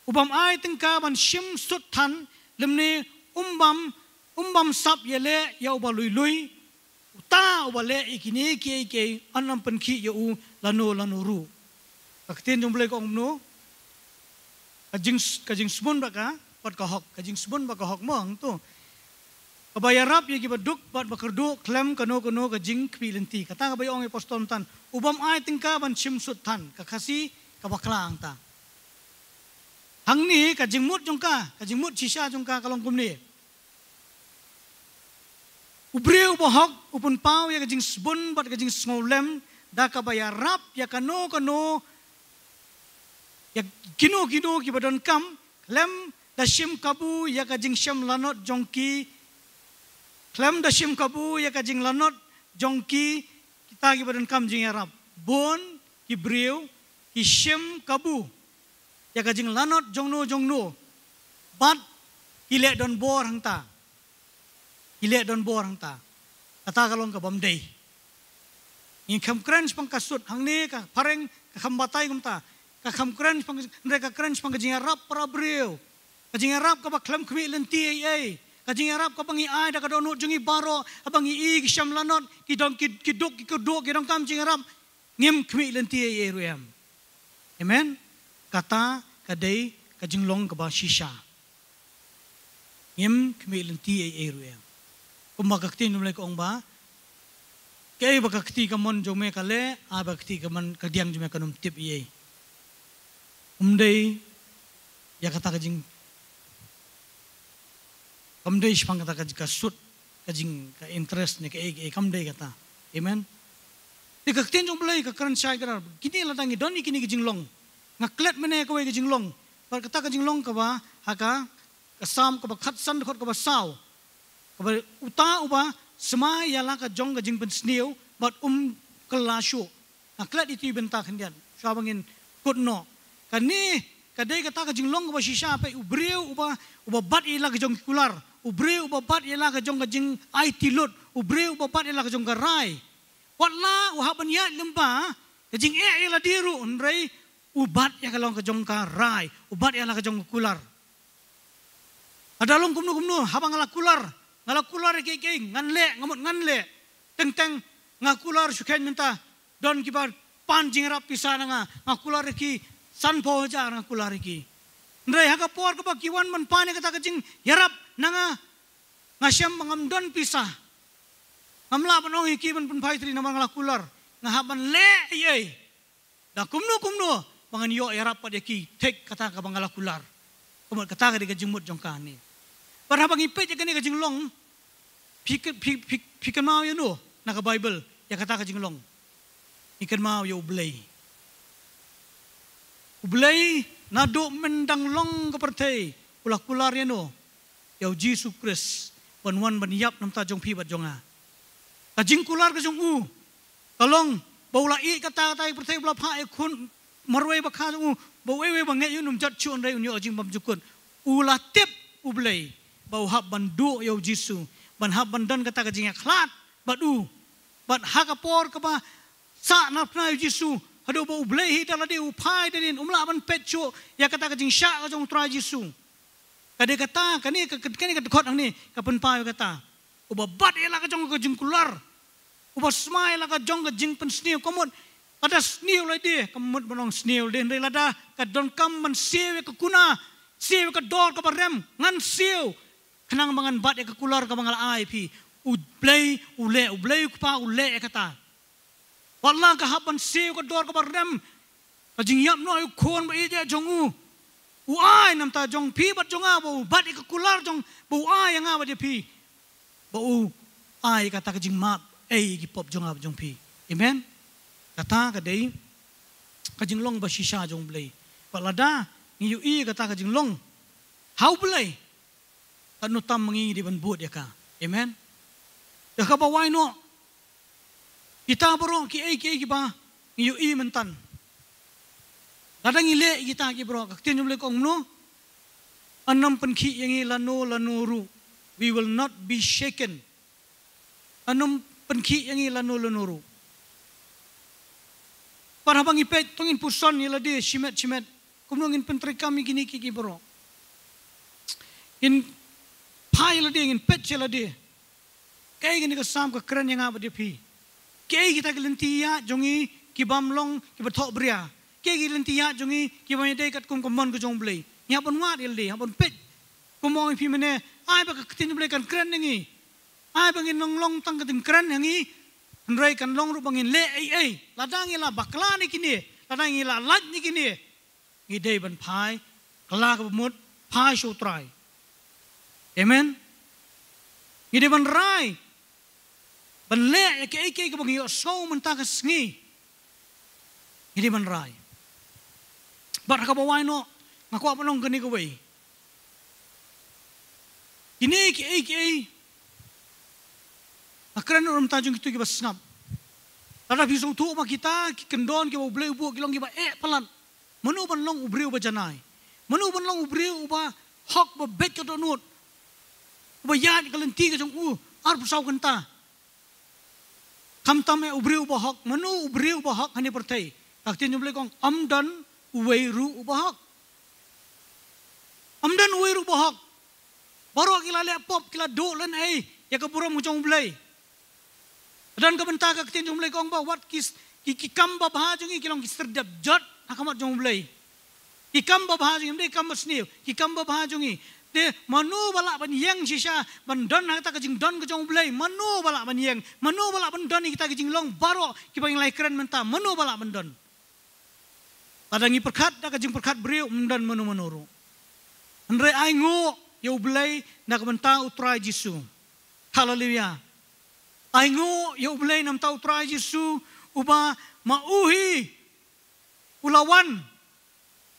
U bym ai tyngka ban shim sut than, lymne um bym, um bym sap ïaleh ïa uba lui lui. Uta uba leh ïa kine kiei kiei, yn ym pynkhih ïa u lano lano ruh. Ka ktien jong U Blei ka ong kumno? Ka jing, ka jingsbun bad ka, bad ka hok, ka jingsbun bad ka hok mo hangto. Kaba ïarap ïa kiba duk bad ba kyrduh khlem kano kano ka jingkhmih lynti. Kata kaba ïa ong i Apostol Myntan, u bym ai tyngka ban shim sut than, ka Khasi ka bakla hangta. Hangne ka jingmut jong ka, ka jingmut shisha jong ka ka long kumne. U briew uba hok u pynpaw ïa ka jingsbun bad ka jingsngewlem da kaba ïarap ïa kano kano, ïa kino kino kiba donkam, khlem da shim kabu ïa ka jingshem lanot jong ki, khlem da shim kabu ïa ka jinglanot jong ki, kita kiba donkam jingïarap. Bun ki briew ki shim kabu ïa ka jinglanot jongno jongno, bad ki leh donbor hangta. Ki leh donbor hangta. Kata ka long ka bym dei. Ngin kham kren shaphang ka sut, hangne ka phareng ka kham batai kumta. Ka kham kren shaphang, hynrei ka kren shaphang ka jingïarap para briew. Ka jingïarap kaba khlem khmih lynti ei ei. Ka jingïarap kaba ngi ai da ka dohnud jong ngi baroh, haba ngi ïohi ki shem lanot, ki dong, ki, ki duk, ki kyrduh, ki donkam jingïarap. Ngim khmih lynti ei ei ruh em. Amen. Kata ka dei ka jinglong kaba shisha. Ngim khmih lynti ei ei ruh em. Kumba ka ktien jong U Blei ka ong ba, kaei ba ka kti kamon jong me ka leh, ai ba ka kti kamon kadiang jong me kan ym tip ei ei. Ym dei ïa kata ka jing, kam dei shaphang kata ka jing, ka sut, ka jing, ka interest ne kaei kaei, kam dei kata. Amen. Te ka ktien jong U Blei ka kren shai kdar. Kine lada ngi don ïa kine ka jinglong, nga klet mynne kawei ka jinglong. Bad kata ka jinglong kaba ha ka, ka Salm kaba khatsan dkhot kaba saw, kaba, uta uba smai ïa la ka jong ka jingpynsniew bad um kylla shuh. Nga klet ïa ki bynta khyndiat shuwa ba ngin kut noh. Kane ka dei kata ka jinglong kaba shisha, peit, u briew uba, uba bat ïa la ka jong ki kular, u briew uba bat ïa la ka jong ka jingaiti lut, u briew uba bat ïa la ka jong ka rai. Wat la u hap ban ïaid lyngba ka jingeh ïa lade ruh, hynrei u bat ïa ka long ka jong ka rai, u bat ïa la ka jong ka kular. Lada long kumno kumno, haba nga la kular, nga la kular ïa kiei kiei, ngan leh, nga mut ngan leh. Teng teng nga kular shu kheiñ mynta, don kiba pan jingïarap pisa na nga, nga kular ïa ki, sanphew hajar nga kular ïa ki. Hynrei ha ka por kaba ki wan ban pan ïa kata ka jingïarap na nga, nga shem ba ngam don pisa. Ngam lah ban ong ïa ki ban pynphai trei namar nga la kular. Nga hap ban leh ei ei. Da kumno kumno ba ngan ïoh ïarap pat ïa ki, thik kata kaba nga la kular. Kumta kata ka dei ka jingmut jong kane. Bad haba ngi peit ïa kane ka jinglong, phi, phi, phi, phi kynmaw ïa no na ka Baibl ïa kata ka jinglong? Ngi kynmaw ïa U Blei. U Blei naduh myndang long ka pyrthei u la kular ïa no, ïa U Jisu Khrist, ban wan ban ïap na bynta jong phi bad jong nga. Ka jingkular ka jong u ka long ba u la ïeit kata kata ïa ka pyrthei, ba u la phah ïa u khun marwei bakha jong u, ba uwei uwei ba ngeit ïa u un ym jot shuh, hynrei un ïoh ka jingbymjukut. U la tip U Blei ba u hap ban duh ïa U Jisu, ban hap ban don kata ka jingïakhlad bad u. Bad ha ka por kaba sah na phna ïa U Jisu, haduh ba U Blei hi da lade u phai da lade, um lah ban peit shuh ïa kata ka jingshah ka jong U Trai Jisu. Ka dei kata, kane ka, kane ka dkhot hangne ka pynpaw ïa kata. Uba bat ïa la ka jong ka jingkular, uba smai ïa la ka jong ka jingpynsniew, ka mut, lada sniew lade, kam mut ban ong sniew lade, hynrei lada ka donkam ban siew ïa ka kuna, siew ïa ka dor kaba rem, ngan siew, khnang ba ngan bat ïa ka kular kaba nga la ai ïa phi. U Blei u leh, U Blei U Kpa u leh ïa kata. Wat la ka hap ban siew ka dor kaba rem, ka jingïap noh ïa u khun ba ïeit jong u, u ai na bynta jong phi bad jong nga, ba u bat ïa ka kular jong, ba u ai ïa nga bad ïa phi, ba u ai kata ka jingmap ei ki pop jong nga bad jong phi. Amen. Kata ka dei ka jinglong ba shisha jong U Blei. Bad lada ngi ïohi kata ka jinglong ha U Blei, katno tam ma ngi ngi dei ban bud ïa ka. Amen. Ïa kaba wai noh, kita baroh kiei kiei kiba ngi ïohi mynta, lada ngi leh kita ki baroh, ka ktien jong U Blei ka ong kumno? Yn ym pynkhih ïa ngi lano lano ruh. We will not be shaken. Yn ym pynkhih ïa ngi lano lano ruh. Bad haba ngi peit, to ngin puson ïa lade shimet shimet, kumno ngin pyntreikam ïa kine kiei kiei baroh. Ngin phai ïa lade, ngin peit ïa lade. Kaei kane ka Salm ka kren ïa nga bad ïa phi? Kaei kita ki lynti ïaid jong ngi ki bym long, kiba thohbria? Kaei ki lynti ïaid jong ngi ki bym ïadei katkum ka mon ka jong U Blei? Ngi hap ban wad ïa lade, hap ban peit. Kumba ong ïa phi mynne, ai ba ka ktien U Blei kan kren ïa ngi. Ai ba ngin long long tang ka jingkren ïa ngi. Hynrei kan long ruh ba ngin leh ei ei. Lada ngi la bakla na kine, lada ngi la lait na kine, ngi dei ban phai kylla kaba mut, phai sha U Trai. Amen. Ngi dei ban rai ban leh ïa kaei kaei kaba ngi ïohsngew mynta ka sngi. Ngi dei ban rai. Bad ha kaba wai noh, nga kwah ban ong kane kawei. Kine kiei kiei, nga kren na ka bynta jong kito kiba sngap. Lada phi sngewthuh ba kita ki kyndon kiba U Blei u buh ki long kiba eh palat, mano ban long u briew uba janai? Mano ban long u briew uba hok, uba beit ka dohnud, uba ïaid ka lynti ka jong u arphew saw kynta? Khamtam eh u briew uba hok, mano u briew uba hok ha kane ka pyrthei? Ka ktien jong U Blei ka ong, ym don uwei ruh uba hok. Ym don uwei ruh uba hok. Baroh ki la leh pop, ki la duh lynti ïa ka burom ka jong U Blei. Don ka bynta ka ktien jong U Blei ka ong ba wat ki, ki, ki kam babha jong ngi ki long ki serdep jot ha khmat jong U Blei. Ki kam babha jong ngi, ym dei ki kam basniew, ki kam babha jong ngi. Te mano ba lah ban ïeng shisha ban don ha kata ka jingdon ka jong U Blei? Mano ba lah ban ïeng? Mano ba lah ban don ïa kita ki jinglong baroh kiba ngi la ïakren mynta? Mano ba lah ban don? Lada ngi pyrkhat da ka jingpyrkhat briew, ym don mano mano ruh. Hynrei ainguh ïa U Blei na ka bynta U Trai Jisu. Haleluia. Ainguh ïa U Blei na ka bynta U Trai Jisu, uba ma u hi u la wan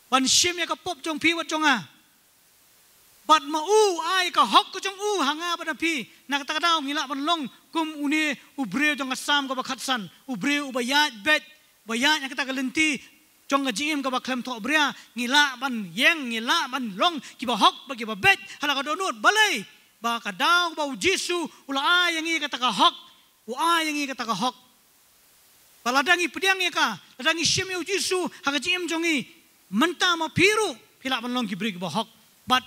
ban shim ïa ka pop jong phi bad jong nga. Bad ma u ai ka hok ka jong u ha nga bad ha phi. Na kata ka daw ngi lah ban long kum une u briew jong ka Salm kaba khatsan, u briew uba ïaid beit, ba ïaid na kata ka lynti jong ka jingim kaba khlem thohbria. Ngi lah ban ïeng, ngi lah ban long kiba hok bad kiba beit ha la ka dohnud. Balei? Ba ka daw ba U Jisu u la ai ïa ngi kata ka hok, u ai ïa ngi kata ka hok. Ba lada ngi pdiang ïa ka, lada ngi shim ïa U Jisu ha ka jingim jong ngi, mynta ma phi ruh phi lah ban long ki briew kiba hok. Bad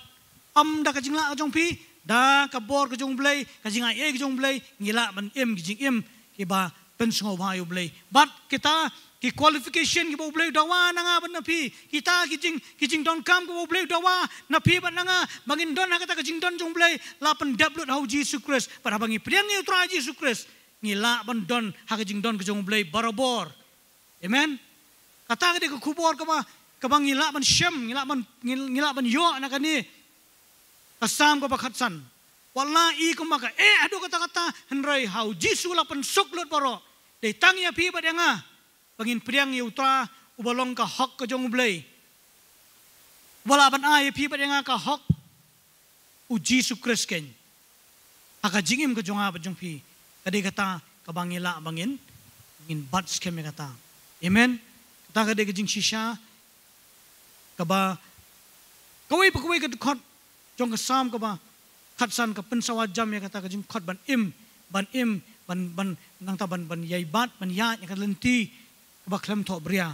ym da ka jinglah ka jong phi, da ka bor ka jong U Blei, ka jingaiei ka jong U Blei, ngi lah ban im ki jingim kiba pynsngewbha ïa U Blei. Bad kita ki qualification kiba U Blei u dawa na nga bad na phi, kita ki jing, ki jingdonkam kiba U Blei u dawa na phi bad na nga ba ngin don ha kata ka jingdon jong U Blei, la pyndep lut ha U Jisu Khrist. Bad haba ngi pdiang ïa U Trai Jisu Khrist, ngi lah ban don ha ka jingdon ka jong U Blei barabor. Amen. Kata ka dei ka khubor kaba, kaba ngi lah ban shem, ngi lah ban, ngi, ngi lah ban ïoh na kane ka Salm kaba khatsan. Wat la i kumba ka eh haduh katta katta, hynrei ha U Jisu la pynsuk lut baroh. Dei tang ïa phi bad ïa nga ba ngin pdiang ïa U Trai uba long ka hok ka jong U Blei. Uba lah ban ai ïa phi bad ïa nga ka hok, U Jisu Khrist keiñ. Ha ka jingim ka jong nga bad jong phi, ka dei kata kaba ngi lah ba ngin, ngin bat skhem ïa kata. Amen. Kata ka dei ka jingshisha kaba kawei pa kawei ka dkhot jong ka Salm kaba khatsan ka pynsawa jam ïa kata ka jingkhot ban im, ban im, ban, ban, nangta ban, ban ïai bat, ban ïaid ïa ka lynti kaba khlem thohbria.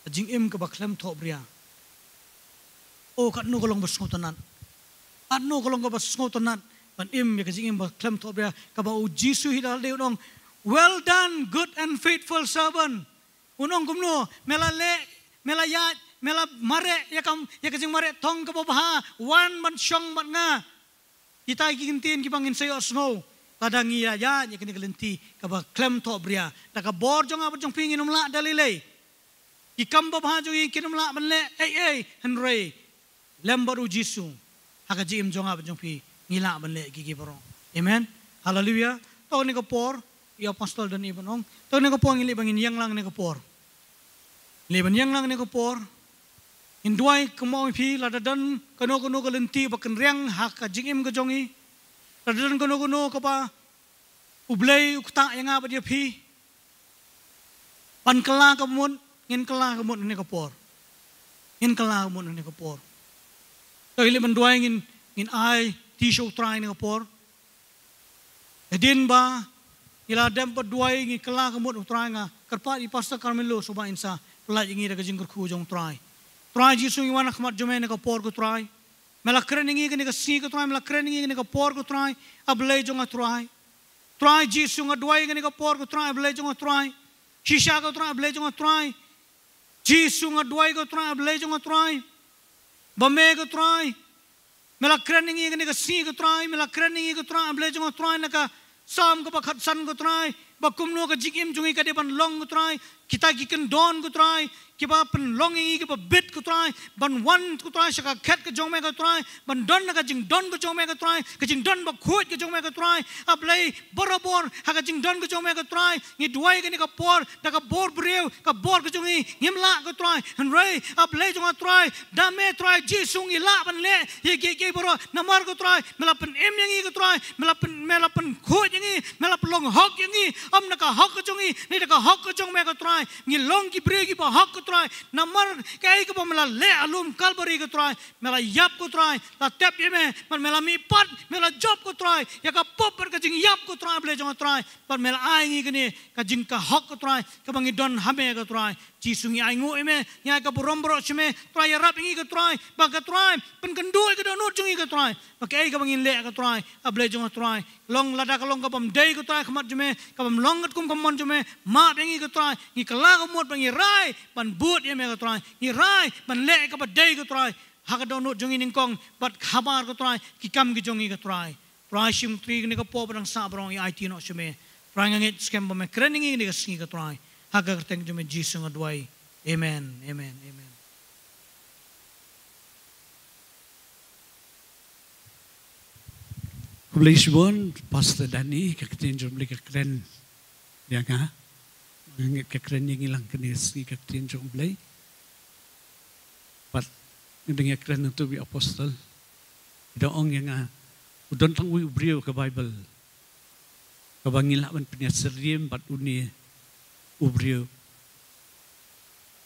Ka jingim kaba khlem thohbria. O, katno ka long ba sngewtynnat. Katno ka long kaba sngewtynnat ban im ïa ka jingim ba khlem thohbria, kaba U Jisu hi da lade u ong, "Well done, good and faithful servant." Un ong kumno? Me la leh, me la ïaid, me la mareh ïa ka, ïa ka jingmareh thong kaba bha, wan ban shong bad nga. Kita ki kyntien kiba ngin sa ïohsngew lada ngi ïaid ïa kane ka lynti kaba khlem thohbria. Da ka bor jong nga bad jong phi ngin ym lah da lei lei. Ki kam babha jong ngi kin ym lah ban leh ei ei, hynrei lem bad U Jisu ha ka jingim jong nga bad jong phi ngi lah ban leh ki, ki baroh. Amen. Haleluia. To kane ka por, ïa Pastor don i ban ong, to kane ka por ngin leit ban ngin ïeng lang kane ka por. Leit ban ïeng lang kane ka por. Ngin duwai, kumba ong phi, lada don kano kano ka lynti ba kynriang ha ka jingim ka jong ngi, lada don kano kano kaba U Blei u ktah ïa nga bad ïa phi ban kylla ka mut, ngin kylla ka mut ha kane ka por. Ngin kylla ka mut ha kane ka por. To ngin leit ban duwai, ngin, ngin aiti sha U Trai ha kane ka por. Hadien ba ngi la dep ban duwai, ngi kylla ka mut, U Trai, nga kyrpad ïa i Pastor Carmelo, sngewbha in sa pynlait ïa ngi da ka jingkyrkhu jong U Trai. Trai Jisu, ngi wan ha khmat jong me ha kane ka por, ko Trai. Me la kren ïa ngi kane ka sngi, ko Trai, me la kren ïa ngi kane ka por, ko Trai, A Blei jong nga, Trai. Trai Jisu, nga duwai kane ka por, ko Trai, A Blei jong nga, Trai. Shisha, ko Trai, A Blei jong nga, Trai. Jisu, nga duwai, ko Trai, A Blei jong nga, Trai, ba me, ko Trai, me la kren ïa ngi kane ka sngi, ko Trai, me la kren ïa ngi, ko Trai, A Blei jong nga, Trai, na ka Salm kaba khatsan, ko Trai, ba kumno ka jingim jong ngi ka dei ban long, ko Trai, kita ki kyndon, ko Trai, kiba pynlong ïa ngi kiba bit, ko Trai, ban wan, ko Trai, sha ka khet ka jong me, ko Trai, ban don na ka jingdon ka jong me, ko Trai, ka jingdon bakhuid ka jong me, ko Trai. A Blei, barabor ha ka jingdon ka jong me, ko Trai, ngi duwai kane ka por, da ka bor briew, ka bor ka jong ngi ngim lah, ko Trai. Hynrei A Blei jong nga, Trai, da me, Trai Jisu, ngi lah ban leh ïa kiei kiei baroh. Namar, ko Trai, me la pynim ïa ngi, ko Trai, me la pyn, me la pynkhuid ïa ngi, me la pynlong hok ïa ngi. Ym na ka hok ka jong ngi, ne da ka hok ka jong me, ko Trai. Ngi long ki briew kiba hok ko Trai, namar kaei kaba me la leh ha lum Kalbari ko Trai, me la ïap ko Trai, la tep ïa me, bad me la mihpat, me la jop ko Trai ïa ka pop bad ka jingïap ko Trai, Blei jong nga Trai, bad me la ai ngi kane ka jingkahok ko Trai, kaba ngi don ha me ko Trai. Jisu, ngi ainguh ïa me, ngi ai ka burom baroh sha me, Trai ïarap ïa ngi ko Trai, ba ko Trai pynkynduh ïa ka dohnud jong ngi ko Trai, ba kaei kaba ngin leh ko Trai, A Blei jong nga Trai, long lada ka long kabym dei ko Trai ha khmat jong me, kabym long katkum ka mon jong me, map ïa ngi ko Trai. Ngi kylla ka mut ba ngi rai ban bud ïa me ko Trai, ngi rai ban leh kaba dei ko Trai, ha ka dohnud jong ngi nyngkong bad khamar ko Trai, ki kam ki jong ngi ko Trai. Trai Shymtri, kane ka por ba dang sah baroh ngi aiti noh sha me. Trai nga ngeit skhem ba me kren ïa ngi kane ka sngi ko Trai, ha ka kyrteng jong me Jisu nga duwai. Amen, amen, amen. Khublei shibun Pastor Danny, ka ktien jong U Blei ka kren ïa nga. Nga ngeit ka kren ïa ngi lang kane ka sngi ka ktien jong U Blei. Bad nga dang ïa kren hangto ïa u Apostle, i da ong ïa nga, u don tang uwei u briew ka Baibl kaba ngi lah ban pynïasyriem bad une u briew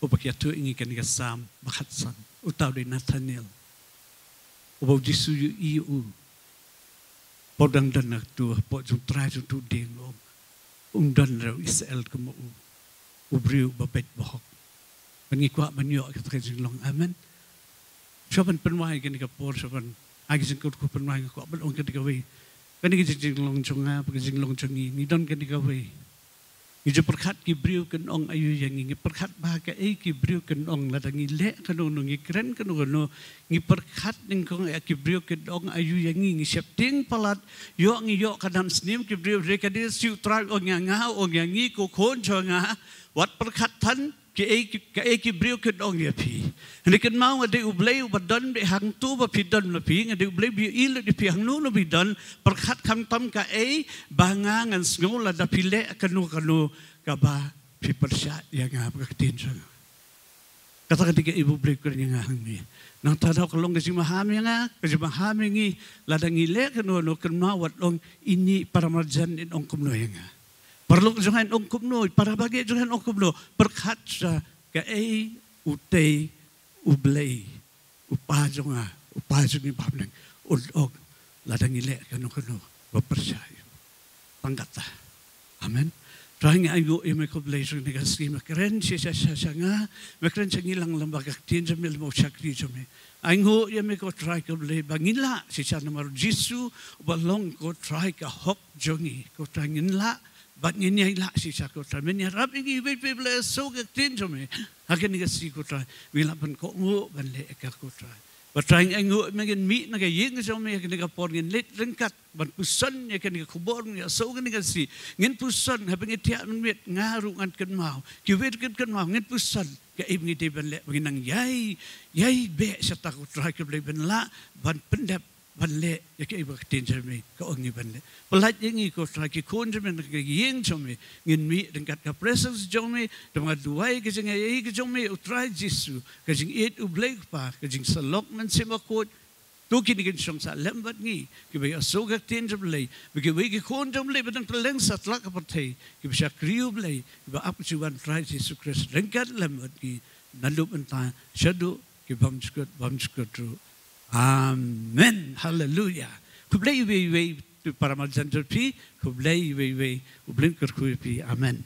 uba ki ïathuh ïa ngi kane ka Salm ba khatsan, uta u dei Nathaniel, uba U Jisu u ïohi ïa u ba u dang don ha kato hapoh jong u trai jong uto u dieng, u ong, ym don ruh Israel kum u, u briew uba beit ba hok. Bad ngi kwah ban ïoh kata ka jinglong. Amen. Shuwa ban pynwai kane ka por, shuwa ban ai ka jingkyrkhu pynwai, nga kwah ban ong kane kawei, kane ka jingjinglong jong nga bad ka jinglong jong ngi, ngi don kane kawei. Ngi ju pyrkhat ki briew kin ong aïu ïa ngi, ngi pyrkhat bha kaei ki briew kin ong lada ngi leh kano kano, ngi kren kano kano. Ngi pyrkhat nyngkong ïa ki briew kin ong aïu ïa ngi, ngi sheptieng palat, ïoh ngi ïoh ka nam snem ki briew, hynrei ka dei shi u Trai u ong ïa nga, u ong ïa ngi, ko khun jong nga, wat pyrkhat than kaei ki, kaei ki briew kin ong ïa phi. Hynrei kynmaw, nga dei U Blei uba don beit hangto ba phi don ma phi, nga dei U Blei ba ïohi lut ïa phi hangno hangno ba phi don. Pyrkhat khamtam kaei ba nga ngan sngew lada phi leh kano kano kaba phi pyrshah ïa nga bad ka ktien jong nga. Kata ka dei kaei ba U Blei u kren ïa nga hangne. Nangta daw ka long ka jingmaham ïa nga, ka jingmaham ïa ngi, lada ngi leh kano kano, kynmaw wat long ine i para marjan in ong kumno ïa nga, paralok jong nga in ong kumno, i para bangeit jong nga in ong kumno. Pyrkhat sha kaei utei U Blei, U Pa jong nga, U Pa jong ngi ba ha bneng, un ong lada ngi leh kano kano ba pyrshah ïa u. Tang kata. Amen. Trai nga ainguh ïa me, khublei shibun ïa kane ka sngi, me kren shisha sha, sha nga, me kren sha ngi lang lyngba ka ktien jong me, lyngba u shakri jong me. Ainguh ïa me ko Trai, khublei ba ngin lah shisha namar U Jisu uba long ko Trai ka hok jong ngi, ko Trai, ngin lah bad ngin ïai lah shisha ko Trai. Men ïarap ïa ngi iwei pa iwei, la ïohsngew ka ktien jong me ha kane ka sngi ko Trai, ba ngin lah ban kohnguh ban leh ïa ka ko Trai. Bad Trai nga ainguh ïa me, ngin mih na ka ïing jong me ha kane ka por, ngin leit ryngkat ban puson ïa kane ka khubor, ngin ïohsngew kane ka sngi. Ngin puson, haba ngi thiah miet, nga ruh ngan kynmaw, kiwei ruh kin kynmaw, ngin puson kaei ba ngi dei ban leh ba ngin nang ïai, ïai beh shata ko Trai, khublei, ban lah ban pyndep ban leh ïa kaei ba ka ktien jong me ka ong ïa ngi ban leh. Pyllait ïa ngi ko Trai, ki khun jong me na ka ïing jong me, ngin mih ryngkat ka presence jong me. Te nga duwai ka jingaiei ka jong me, U Trai Jisu, ka jingïeit U Blei Kpa, ka jingsyllok Mynsiem Bakhuid, to kine kin shong sah lem bad ngi kiba ïohsngew ka ktien jong U Blei, bad kiwei ki khun jong U Blei ba dang kylleng satlak ka pyrthei kiba shakri U Blei, kiba ap ka jingwan U Trai Jisu Khrist ryngkat lem bad ngi naduh mynta shaduh ki bymjukut bymjukut ruh. Amen. Haleluya. Khublei iwei iwei, to para marjan jong phi, khublei iwei iwei, U Blei un kyrkhu ïa phi. Amen.